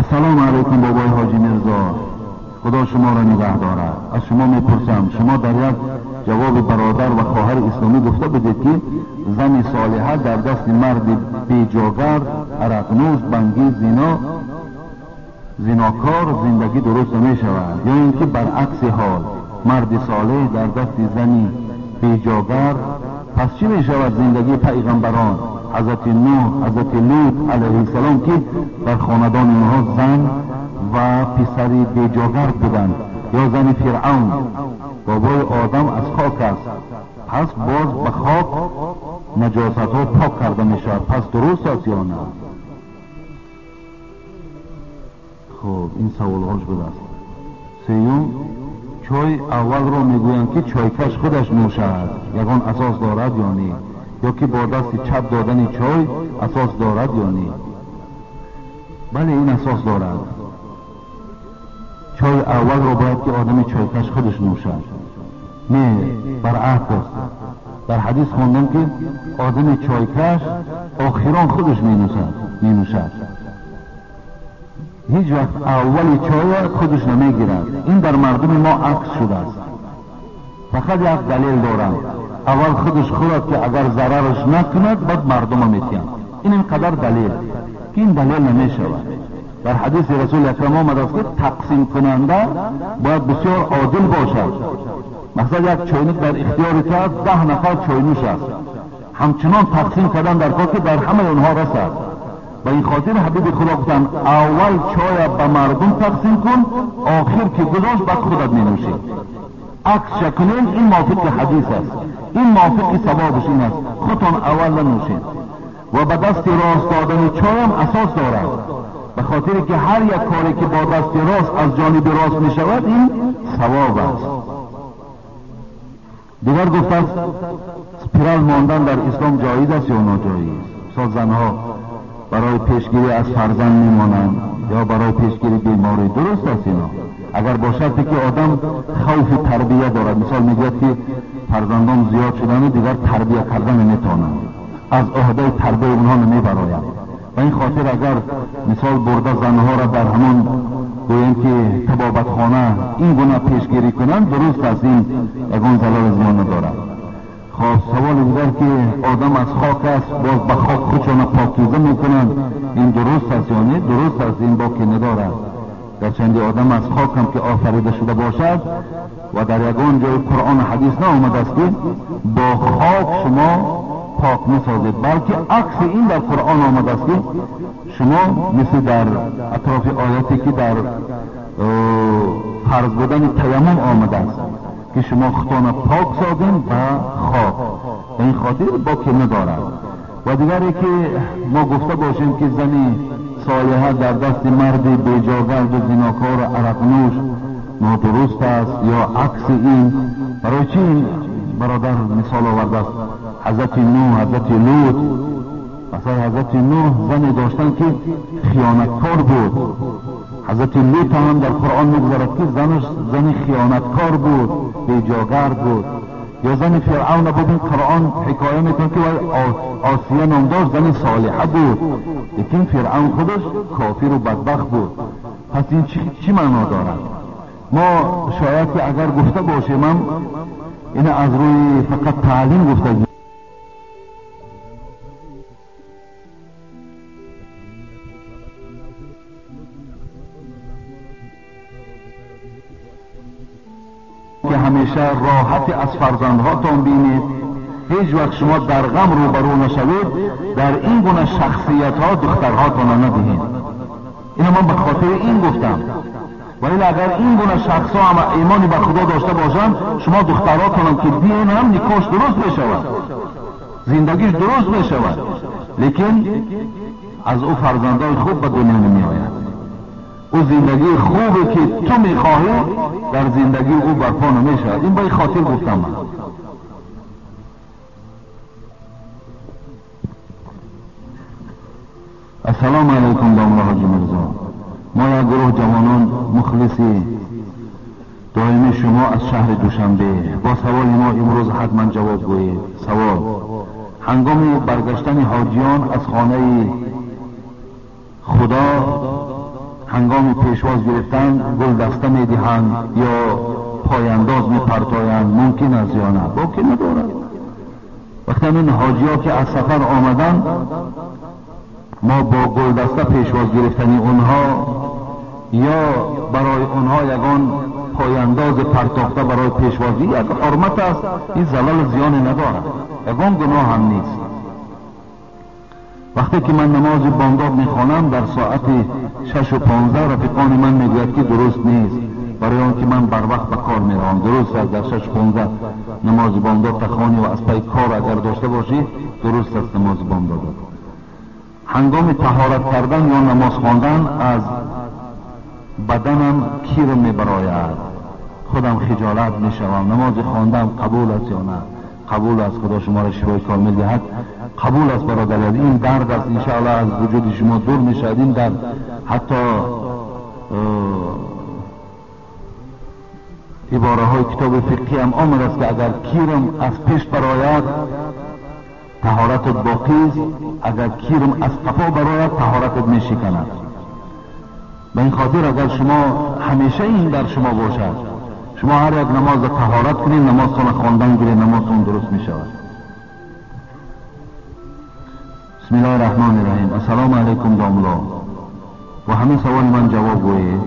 Ассалому алайкум, бобои ҳоҷи Мирзо, худо шуморо нигаҳ дорад. Аз шумо мепурсам, шумо дар як ҷавоби бародар ва хоҳари исломӣ гуфта будед, ки зани солиҳа дар дасти марди беҷогар, арақнӯш, бангӣ, зинокор зиндагӣ дуруст намешавад, ё ин ки баръакси ҳол, марди солеҳ дар дасти зани беҷогар, пас чӣ мешавад зиндагии пайғамбарон, ҳазрати Нӯҳ, ҳазрати Лут алайҳиссалом, ки дар хонадони онҳо зан ва писари беҷогар буданд, ё зани Фиръавн? Бобои Одам аз хок аст, пас боз ба хок наҷосатҳо пок карда мешавад, пас дуруст аст ё на? Хуб, ин саволҳош будааст. Сеюм, чой аввалро мегӯянд, ки чойкаш худаш нӯшад, ягон асос дорад ё не? Ё ки бо дасти чап додани чой асос дорад ё не? Бале, ин асос дорад. Чой аввалро бояд ки одами чойкаш худаш нӯшад. Не, баръакс, дар ҳадис хондам, ки одами чойкаш охирон худаш менӯшад, ҳеҷ вақт аввали чоя худаш намегирад. Ин дар мардуми мо акс шудааст. Фақат як далел дорам: аввал худаш хӯрад, ки агар зарараш накунад, баъд мардума метиҳанд. Ин инқадар далел, ки ин далел намешавад. Дар ҳадиси Расули Акрам омадааст, ки тақсимкунанда бояд бисёр одил бошад. Мақсад, як чойник дар ихтиёри ту аст, 10 нафар чойнӯш аст, ҳамчунон тақсим кардан дар кор, ки дар ҳамаи онҳо расад. Ба ин хотир ҳабиби Худо гуфтанд: аввал чоя ба мардум тақсим кун, охир ки гузошт, баъд худат менӯшӣ. Аксша кунем, ин мувофиқи ҳадис аст, ин мувофиқи савобаш ин аст, худтон аввал нанӯшед. Ва ба дасти рост додани чоям асос дорад, ба хотире ки ҳар як коре ки бо дасти рост аз ҷониби рост мешавад, ин савоб аст. Дигар гуфтааст, спирал мондан дар ислом ҷоиз аст ё ноҷоиз? Мисол, занҳо барои пешгирӣ аз фарзанд мемонанд ё барои пешгирӣ беморӣ, дуруст аст ино? Агар бо шарте ки одам хавфи тарбия дорад, мисол, мегӯяд, ки фарзандон зиёд шудану дигар тарбия карда наметавонанд, аз ӯҳдаи тарбияи онҳо намебарояд. Ба ин хотир, агар мисол бурда занҳоро дар ҳамон گوییم که طبابتخانه این گونه پیشگیری کنند درست است، این یگان ضرر زیان ندارد. خب سوال دیگر که آدم از خاک است باز به خاک خودشان پاکیزه میکنند، این درست است یا نه؟ درست است، این باکی ندارد. گرچند آدم از خاک هم که آفریده شده باشد و در یگان جای قرآن و حدیث نآمده است که با خاک شما پاک نسازید، بلکه عکس این در قرآن آمده است که شما مثل در اطراف آیاتی که در فرض بودن تیمم آمده است که شما خودتان پاک سازین و خاک، به این خاطر باکی ندارد. و دیگری که ما گفته باشیم که زنی صالحه در دست مرد بیجاگرد و زناکار و عرقنوش نادرست است یا عکس این، برای چی برادر مثال آورده است؟ حضرت نوح، حضرت لوط. مثلا حضرت نوح زنی داشتن که خیانتکار بود، حضرت لوط هم در قرآن میگذرد که زنش زن خیانتکار بود، بیجاگرد بود. یا زن فرعون بود، این قرآن حکایه میکنه که آسیه نام داشت، زن صالحه بود، لیکن فرعون خودش کافر و بدبخت بود. پس این چی معنا دارد؟ ما شاید که اگر گفته باشیم هم این از روی فقط تعلیم گفته که همیشه راحت از فرزندهاتان بینید، هیچ وقت شما در غم روبرو نشوید، در این گونه شخصیت ها دخترهاتان ندهید. اینو من به خاطر این گفتم. ولی اگر این گونه شخص ها هم ایمانی به خدا داشته باشند، شما دخترهاتان هم که دین هم نکاش درست میشود، زندگیش درست میشود، لیکن از او فرزندهای خوب به دنیا نمی آید. او زندگی خوبی که تو میخواهی در زندگی او برپا نمیشود. این به خاطر گفتم من. السلام علیکم داملا حاجی میرزا. ما یک گروه جوانان مخلصی دائمی شما از شهر دوشنبه، با سوال ما امروز حتما جواب گویید. سوال: هنگام برگشتن حاجیان از خانه خدا هنگام پیشواز گرفتن گل دسته میدهند یا پایانداز میپرتایند، ممکن است یا نه؟ باکی ندارد. وقتی این حاجی ها که از سفر آمدن، ما با گل دسته پیشواز گرفتن اونها یا برای اونها یگان پایانداز پرتاخته برای پیشوازی یک حرمت است، این زلال زیان ندارد، یگان گناه هم نیست. وقتی که من نماز بامداد میخوانم در ساعت 6:15 رفیقان من میگوید که درست نیست، برای آنکه من بر وقت به کار میروم. درست است، در 6:15 نماز بامداد تخوانی و از پی کار اگر داشته باشی درست است نماز بامداد. هنگام طهارت کردن یا نماز خواندن از بدنم کیر میبراید، خودم خجالت میشوم. نماز خواندن قبول است یا نه؟ قبول است، خدا شما را شفای کامل دهد. قبول است برادر، این درد است انشاءالله از وجود شما دور میشود. این درد حتی عباره های کتاب فقهی هم آمده است که اگر کیرم از پیش براید طهارتت باقی است، اگر کیرم از قفا براید طهارتت میشکند. به این خاطر اگر شما همیشه این در شما باشد، شما هر یک نماز طهارت کنید، نمازتان خواندن گیرید، نمازتان درست می شود. بسم الله الرحمن الرحیم. السلام علیکم داملا. و همین سوال من جواب گویید.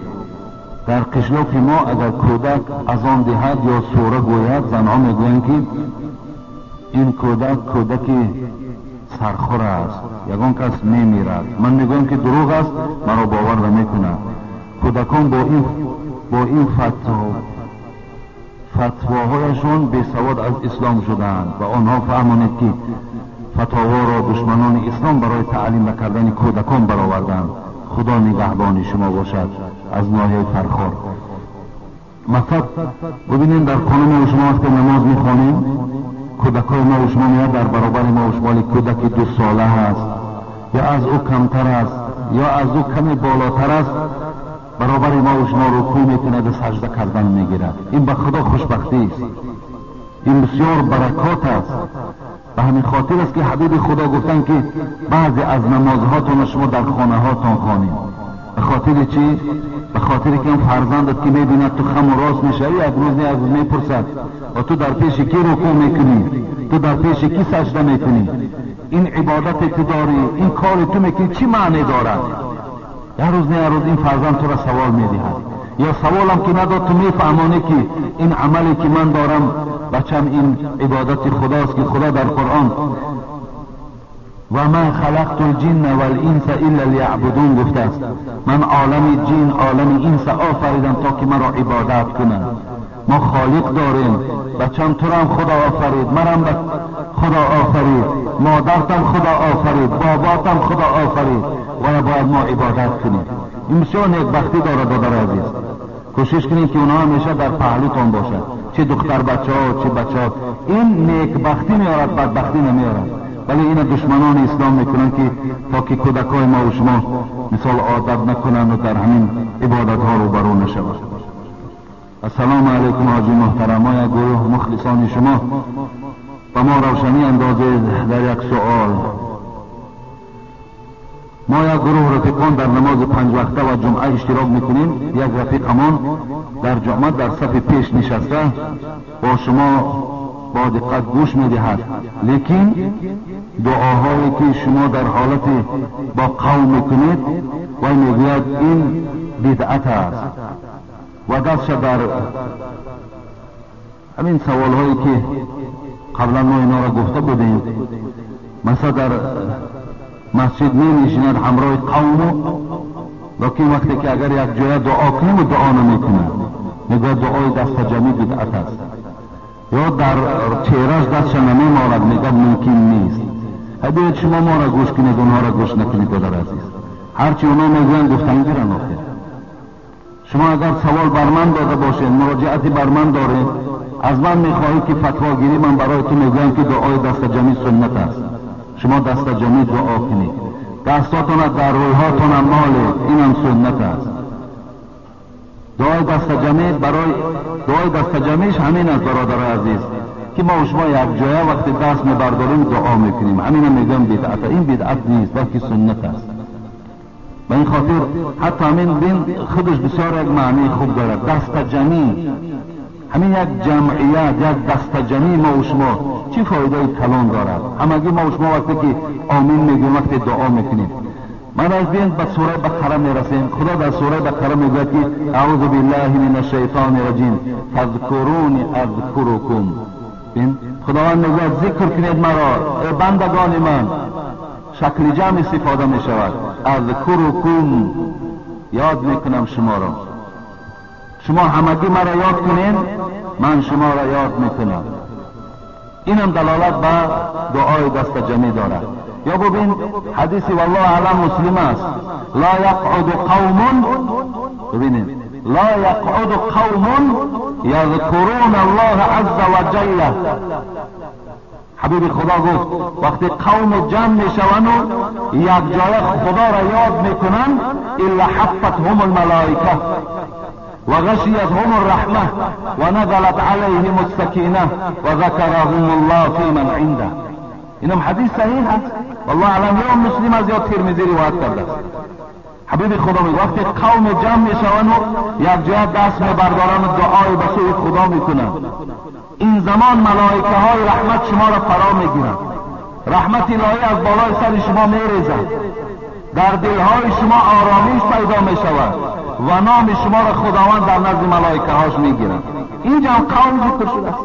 در قشلاق ما اگر کودک اذان دهد یا سوره گوید، زنها میگویند که این کودک کودک سرخور است، یگان کس میمیرد. من میگویم که دروغ است، مرا باور نمیکند. کودکان با این فتواهایشان بی سواد از اسلام شدند و آنها فهمانید که فتاوا را دشمنان اسلام برای تعلیم نکردن کودکان برآوردند. خدا نگهبان شما باشد. از ناحیه فرخار. مقصد ببینیم در خانه ما و شما وقتی نماز میخوانیم، کودکای ما و شما میاد در برابر ما و شما، کودک 2 ساله هست یا از او کمتر است یا از او کمی بالاتر است، برابر ما و شما رکوع میکند و سجده کردن میگیرد. این به خدا خوشبختی است، این بسیار برکات است. به همین خاطر است که حبیب خدا گفتن که بعضی از نمازهاتون شما در خانه هاتون خوانید. به خاطر چی؟ به خاطر که اون فرزندت که میبیند تو خم و راست میشوی، یک روز نه یک روز میپرسد و تو در پیش کی رکوع میکنی، تو در پیش کی سجده میکنی، این عبادت تو داری، این کار تو میکنی چی معنی دارد؟ یک روز نه یک روز این فرزند تو را سوال میدهد، یا سوالم که نداد تو میفهمانی که این عملی که من دارم بچم این عبادت خداست که خدا در قرآن و ما خلقت الجن والانس الا لیعبدون گفته است. من عالم جن عالم انس آفریدم تا که مرا عبادت کنند. ما خالق داریم، بچم تو را خدا آفرید، مرم خدا آفرید، مادرتم خدا آفرید، باباتم خدا آفرید و باید ما عبادت کنیم. این بسیار نیکبختی داره برادر عزیز. کوشش کنید که اونها همیشه در پهلوتان باشد، چه دختر بچه ها چه بچه ها. این نیکبختی میارد، بدبختی نمیارد. ولی این دشمنان اسلام میکنن که تا که کودکای ما و شما مثال عادت نکنند و در همین عبادت ها رو برو نشود. السلام علیکم حاجی محترم، ما یک گروه مخلصان شما و ما روشنی اندازید در یک سوال. ما یک گروه رفیقان در نماز پنج وقته و جمعه اشتراک میکنیم. یک رفیقمان در جمعه در صف پیش نشسته با شما با دقت گوش میدهد، لیکن دعاهایی که شما در حالت با قوم میکنید و میگوید این بدعت است و دستش در همین سوالهایی که قبلا ما اینا را گفته بودیم، مثلا در مسجد می نشیند همراه قوم، لیکن وقتی که اگر یک جای دعا کنیم و دعا نمیکند، میگوید دعای دست جمعی بدعت است، یا در چهرهش دستش نمیمارد، میگه ممکن نیست. بیاید شما ما را گوش کنید، اونها را گوش نکنید. برادر عزیز، هرچی اونا میگویند گفتن گیرن. آخر شما اگر سوال بر من داده باشید، مراجعتی بر من دارید، از من میخواهید که فتوا گیری، من برای تو میگویم که دعای دست جمعی سنت است. شما دست جمعی دعا کنید، دستاتون در رویهاتون مالید، اینم سنت است. دعای دست جمعی برای دعای دست جمعیش همین است برادر عزیز، که ما و شما یک جایه وقتی دست میبرداریم دعا میکنیم، همین هم میگم بدعت. این بدعت نیست بلکه سنت است. به این خاطر حتی همین بین خودش بسیار یک معنی خوب دارد. دست جمعی همین یک جمعیت، یک دست جمعی ما و شما چی فایده کلان دارد؟ همگی ما و شما وقتی که آمین میگیم، وقتی دعا میکنیم، من از بین به سوره بقره میرسیم. خدا در سوره بقره میگوید که اعوذ بالله من الشیطان الرجیم فاذکرونی اذکرکم. خداوند میگوید ذکر کنید مرا ای بندگان من. شکل جمع استفاده میشود، اذکرکم، یاد میکنم شما را. شما همگی مرا یاد کنید، من شما را یاد میکنم. اینم دلالت به دعای دست جمعی دارد. یا ببین حدیث والله اعلم مسلم است، لا یقعد قوم، ببینید لا یقعد قوم یذکرون الله عز وجل. حبیب خدا گفت وقتی قوم جمع میشوند و یک جای خدا را یاد میکنند، الا حفتهم الملائکه و غشیتهم الرحمه و نزلت علیهم السکینه و ذکرهم الله فی من عنده. اینم حدیث صحیح است، والله اعلم یا مسلم از یا ترمذی روایت کرده است. حبیب خدا میگه وقتی قوم جمع میشوند و یک جای دست میبردارند و دعای به سوی خدا میکنند، این زمان ملائکه های رحمت شما را فرا میگیرند، رحمت الهی از بالای سر شما میریزد، در دلهای شما آرامش پیدا میشود و نام شما را خداوند در نزد ملائکه هاش میگیرد. اینجا هم قوم ذکر شده است.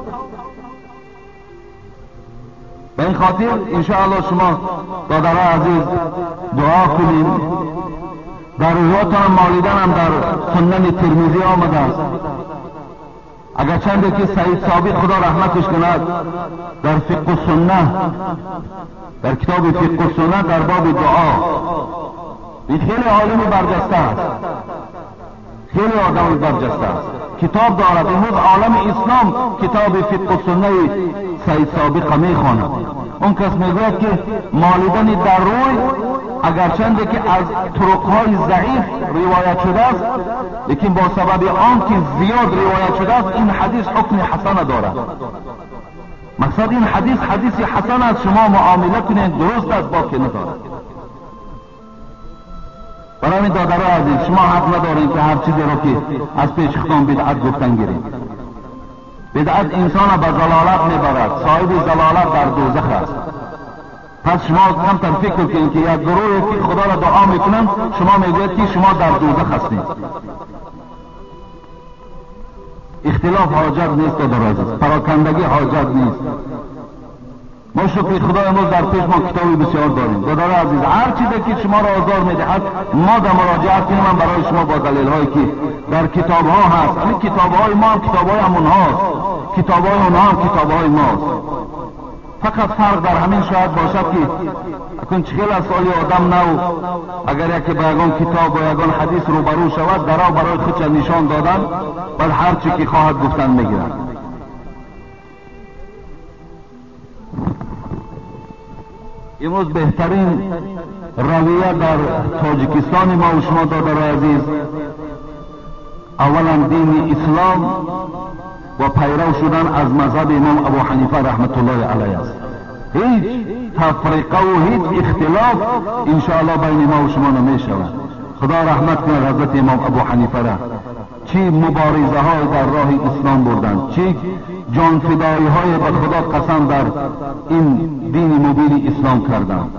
به این خاطر انشاءالله شما برادران عزیز دعا کنیم. در روحاتان مالیدن هم در سنن ترمذی آمده است، اگر چنده که سعید ثابت خدا رحمتش کند در فقه و سنه، در کتاب فقه و سنه در باب دعا، این خیلی عالم برجسته است، خیلی آدم برجسته است، کتاب دارد. امروز عالم اسلام کتاب فقه و سنه سعید سابق میخواند. اون کس میگوید که مالیدن در روی اگرچنده که از طرقهای ضعیف روایت شده است، لیکن با سبب آن که زیاد روایت شده است این حدیث حکم حسن دارد. مقصد این حدیث حدیث حسن است، شما معامله کنید درست است، باکی ندارد. Барои додарои азиз, шумо ҳақ надоред ки ҳар чизеро ки аз пеши худтон бидъат гуфтан гиред. Бидъат инсонро ба залолат мебарад, соҳиби залолат дар дӯзах аст. Пас шумо камтар фикр кунед ки як гурӯҳе ки худоро дуо мекунанд, шумо мегӯяд ки шумо дар дӯзах ҳастед. Ихтилоф ҳоҷат нест, додарои азиз, парокандагӣ ҳоҷат нест. Мо шукри худо имрӯз дар пеш мо китоби бисёр дорем. Додарои азиз, ҳар чизе ки шуморо озор медиҳад, мо дар муроҷиат кунем ҳам барои шумо бо далелҳое ки дар китобҳо ҳаст. Ҳамин китобҳои мо ҳам китобҳои ҳамонҳост, китобҳои онҳо ҳам китобҳои мост. Фақат фарқ дар ҳамин шояд бошад ки акун чӣ хел аз соли одам нав агар яке ба ягон китоб ва ягон ҳадис рӯбарӯ шавад, дарав барои худша нишон додан, баъд ҳар чӣ ки хоҳад гуфтан мегирад. Имрӯз беҳтарин равия дар тоҷикистони мо ва шумо, додарои азиз, аввалан дини ислом ва пайрав шудан аз мазҳаби имом Абу Ҳанифа раҳматуллоҳи алайҳ аст. Ҳеҷ тафриқаву ҳеҷ ихтилоф иншоаллоҳ байни мо ва шумо намешавад. Худо раҳмат кунад ҳазрати имом Абу Ҳанифара, чӣ муборизаҳое дар роҳи ислом бурданд, чӣ ҷонфидоиҳое ба худо қасам дар ин дини мубини ислом карданд.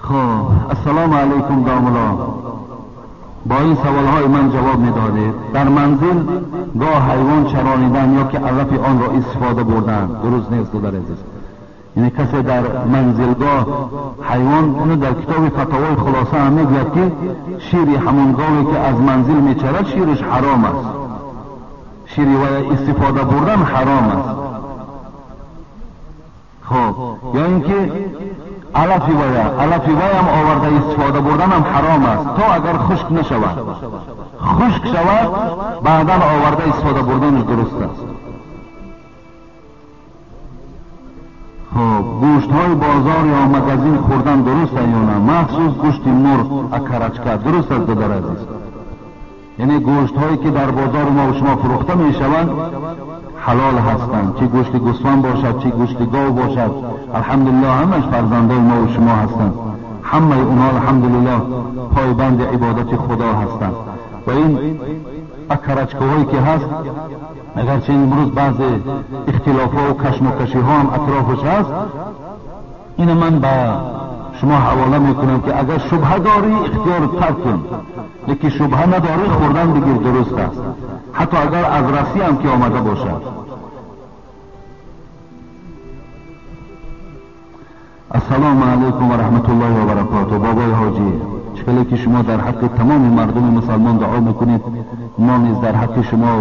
Хуб, ассалому алайкум домулло. Бо ин саволҳои ман ҷавоб медодед. Дар манзил гоҳ ҳайвон чаронидан ё ки алафи онро истифода бурдан дуруст нест, додари азиз. Яъне касе дар манзилгоҳ ҳайвон, уну дар китоби фатовои хулоса ҳам мегӯяд ки шири ҳамон гове ки аз манзил мечарад, шираш ҳаром аст. Шири вая истифода бурдан ҳаром аст. Хуб, ё ин ки алафи вая, алафи ваям оварда истифода бурданам ҳаром аст, то агар хушк нашавад. Хушк шавад, баъдан оварда истифода бурданаш дуруст аст. Хуб, гӯштҳои бозор ё магазин хӯрдан дуруст аст ё на? Махсус гӯшти мурғ акарачка дуруст аст, додари азиз. Яъне гӯштҳое ки дар бозори мо шумо фурӯхта мешаванд ҳалол ҳастанд, чӣ гӯшти гӯсфанд бошад, чӣ гӯшти гов бошад. Алҳамдулиллоҳ ҳамаш фарзандои мо шумо ҳастанд. Ҳамаи онҳо алҳамдулиллоҳ пойбанди ибодати худо ҳастанд. Ва ин акарачкаҳое ки ҳаст, агарчи имрӯз баъзе ихтилофҳо ва кашмокашиҳо ҳам атрофаш ҳаст, ина ман ба шумо ҳавола мекунам ки агар шубҳа дорӣ ихтиёр тарк кун, лекин шубҳа надорӣ хӯрдан бигир, дуруст аст, ҳатто агар аз Россия ҳам ки омада бошад. Ассалому алайкум ва раҳматуллоҳи ва баракотуҳ. Бобои ҳоҷӣ, чӣ хеле ки шумо дар ҳаққи тамоми мардуми мусалмон дуо мекунед, мо низ дар ҳаққи шумо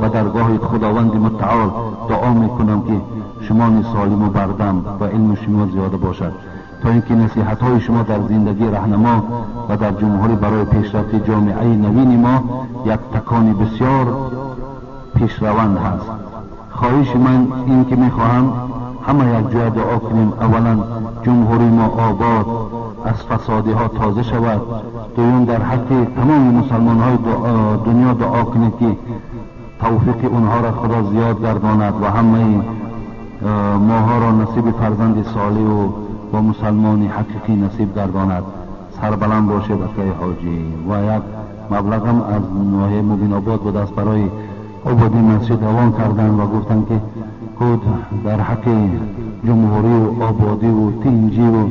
ба даргоҳи худованди мутаол дуо мекунам ки шумо низ солиму бардам ва илми шумо зиёда бошад, то ин ки насиҳатҳои шумо дар зиндагии раҳнамо ва дар ҷумҳурӣ барои пешрафти ҷомеаи навини мо як такони бисёр пешраванд ҳаст. Хоҳиши ман ин ки мехоҳам ҳама якҷоя дуо кунем. Аввалан ҷумҳурии мо обод, аз фасодиҳо тоза шавад. Дуюм, дар ҳаққи тамоми мусалмонҳои дунё дуо кунед ки тавфиқи онҳоро худо зиёд гардонад ва ҳамаи моҳоро насиби фарзанди солиҳу ва мусалмони ҳақиқӣ насиб гардонад. Сарбаланд бошед акаи ҳоҷӣ. Ва як маблағам аз ноҳияи Мубинобод будааст барои ободии масҷид равон карданд ва гуфтанд ки худ дар ҳаққи ҷумҳурию ободиву тинҷиву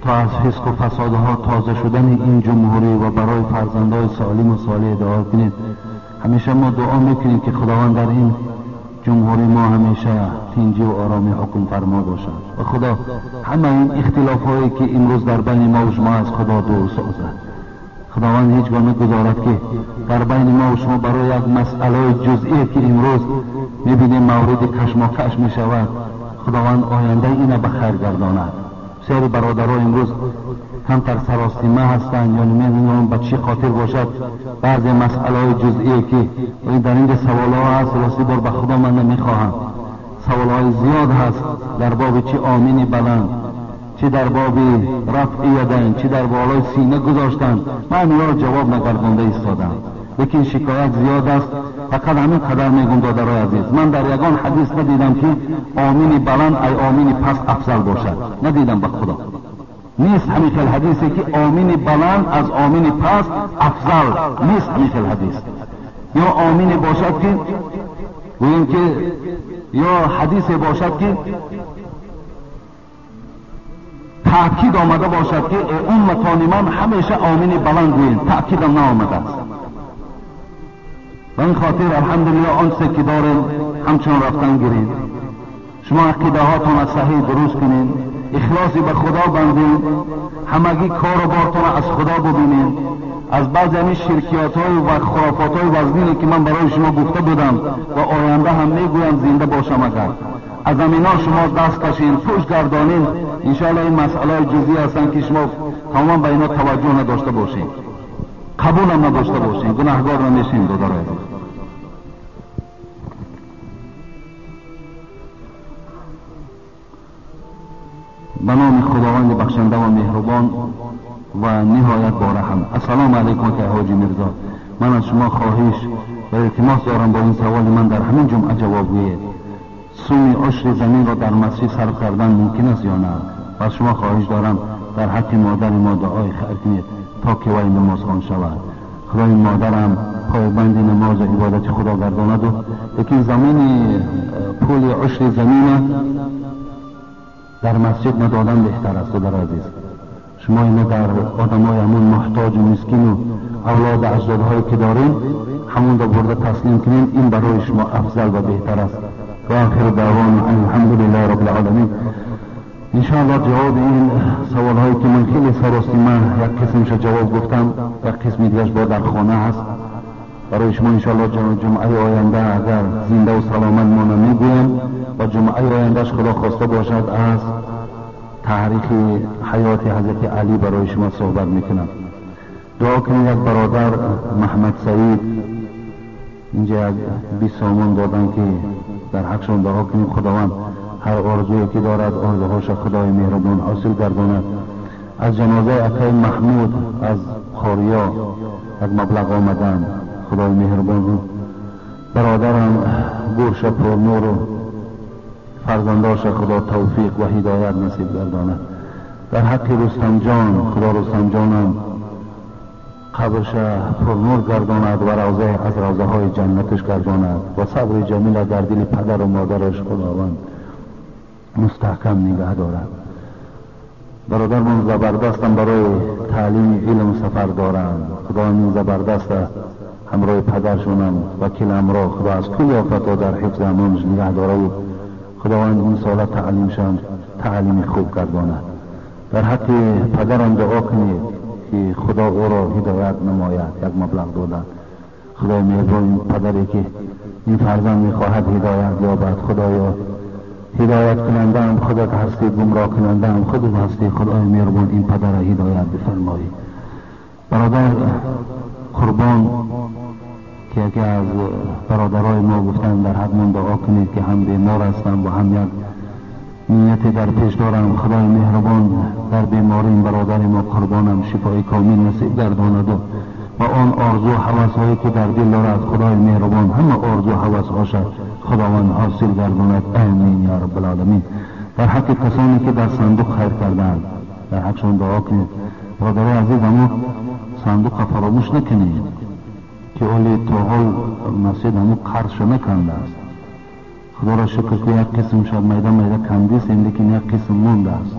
то аз фисқу фасодҳо тоза шудани ин ҷумҳурӣ ва барои фарзандҳои солиму солеҳ дуо кунед. Ҳамеша мо дуо мекунем ки худованд дар ин ҷумҳурии мо ҳамеша тинҷӣ ва оромӣ ҳукмфармо бошад ва худо ҳамаи ин ихтилофҳое ки имрӯз дар байни мо ва шумо аз худо дур созад. Худованд ҳеҷ гоҳ нагузорад ки дар байни мо ва шумо барои як масъалаи ҷузъие ки имрӯз мебинем мавриди кашмокаш мешавад, худованд ояндаи ина ба хайр гардонад. Бисёри бародаро имрӯз камтар саросима ҳастанд ё намедонам ба чӣ хотир бошад, баъзе масъалаҳои ҷузъие ки дар инҷа саволҳо ҳаст, рости бор ба худо ман намехоҳам. Саволҳои зиёд ҳаст дар боби чӣ омини баланд, чӣ дар боби рафъи ядайн, чӣ дар болои сина гузоштан. Ман инҳоро ҷавоб нагардонда истодам, лекин шикоят зиёд аст. Фақат ҳамин қадар мегӯм, додарои азиз, ман дар ягон ҳадис надидам ки омини баланд ай омини паст афзал бошад. Надидам ба худо. Нест ҳамин хел ҳадисе ки омини баланд аз омини паст афзал, нест ҳамин хел ҳадис. Ё омине бошад ки гӯем ки ё ҳадисе бошад ки таъкид омада бошад ки умматони ман ҳамеша омини баланд гӯем, таъкидам наомадааст. Ба ин хотир алҳамдулиллоҳ он чизе ки дорем ҳамчун рафтан гирем. Шумо ақидаҳотонро саҳеҳ дуруст кунед, ихлоси ба Худо бандед, ҳамагӣ кору бортонро аз Худо бубинед. Аз баъзе ҳамин ширкиётҳою ва хурофотҳои вазнине ки ман барои шумо гуфта будам ва оянда ҳам мегӯям зинда бошам агар аз ҳамино шумо даст кашед, пушт гардонед, иншоалло ин масъалаҳои ҷузъӣ ҳастанд ки шумо тамоман ба ино таваҷҷӯҳ надошта бошед, қабулам надошта бошед, гунаҳгор намешем додарои азиз. Ба номи Худованди бахшанда ва меҳрубон ва ниҳоят бораҳм. Ассалому алайкум акай ҳоҷи Мирзо. Ман аз шумо хоҳиш ва илтимос дорам бо ин саволи ман дар ҳамин ҷумъа ҷавоб гӯед. Суми ушри заминро дар масҷид сарф кардан мумкин аст ё на? Ва аз шумо хоҳиш дорам дар ҳаққи модари мо дуои хайр кунед то ки вай намозхон шавад. Худои модарам пойбанди намозу ибодати Худо гардонаду, лекин замини пули ушри замина дар масҷид надодан беҳтар аст. Додари азиз, шумо ино дар одамои ҳамун муҳтоҷу мискину авлоду аҷдодҳое ки дорем ҳамонро бурда таслим кунем, ин барои шумо афзал ва беҳтар аст. Ва охиру даъвона алҳамдулиллаҳи роббил оламин. Иншоаллоҳ ҷавоби ин саволҳое ки ман хеле саростима як қисмша ҷавоб гуфтам, як қисми дигараш бо дар хона ҳаст. Барои шумо иншоаллоҳ ҷумъаи оянда агар зиндаву саломат монам мегӯям ва ҷумъаи ояндаш Худо хоста бошад аз таърихи ҳаёти ҳазрати Алӣ барои шумо суҳбат мекунам. Дуо кунед як бародар Маҳмад Саид инҷа як 20 сомон додан ки дар ҳақшон дуо кунем, Худованд ҳар орзуе ки дорад орзуҳоша Худои меҳрубон ҳосил гардонад. Аз ҷанозаи акаи Маҳмуд аз Қориё як маблағ омаданд, Худои меҳрубон бародарам гӯрша пурнуру фарзандоша Худо тавфиқ ва ҳидоят насиб гардонад. Дар ҳаққи Рустамҷон Худо Рустамҷонам қабрша пурнур гардонад ва равзае аз равзаҳои ҷаннаташ гардонад ва сабри ҷамила дар дили падару модараш Худованд мустаҳкам нигаҳ дорад. Бародармон забардастам барои таълими илм сафар доранд. Худованд ин забардаста ҳамроҳи падаршонам вакил амро Худо аз кулли офатҳо дар ҳифзи амонаш нигаҳ дораву Худованд ин сола таълимшам таълими хуб гардонад. Дар ҳаққи падарам дуо кунед ки Худо ӯро ҳидоят намояд, як маблағ доданд. Худои меҳрубон ин падаре ки ин фарзанд мехоҳад ҳидоят ёбад, Худоё ҳидоят кунандаам худат ҳастӣ, гумроҳ кунандаам худат ҳастӣ, Худои меҳрубон ин падарро ҳидоят бифармоӣ. Бародар Қурбон ки яке аз бародарои мо гуфтанд дар ҳақмон дуо кунед ки ҳам бемор ҳастам ва ҳам як нияте дар пеш дорам. Худои меҳрубон дар бемории бародари мо Қурбонам шифои комил насиб гардонаду ва он орзу ҳавасҳое ки дар дил дорад Худои меҳрубон ҳама орзу ҳавасҳоша Худованд ҳосил гардонад. Амин я раббил оламин. Дар ҳаққи касоне ки дар сандуқ хайр кардаанд дар ҳақшон дуо кунед. Бародарои азиз, амо сандуқро фаромӯш накунед ки оли то ҳол масҷид ҳамун қарзшо накандааст. Худоро шукр ки як қисм шояд майда майда кандисем, лекин як қисм мондааст.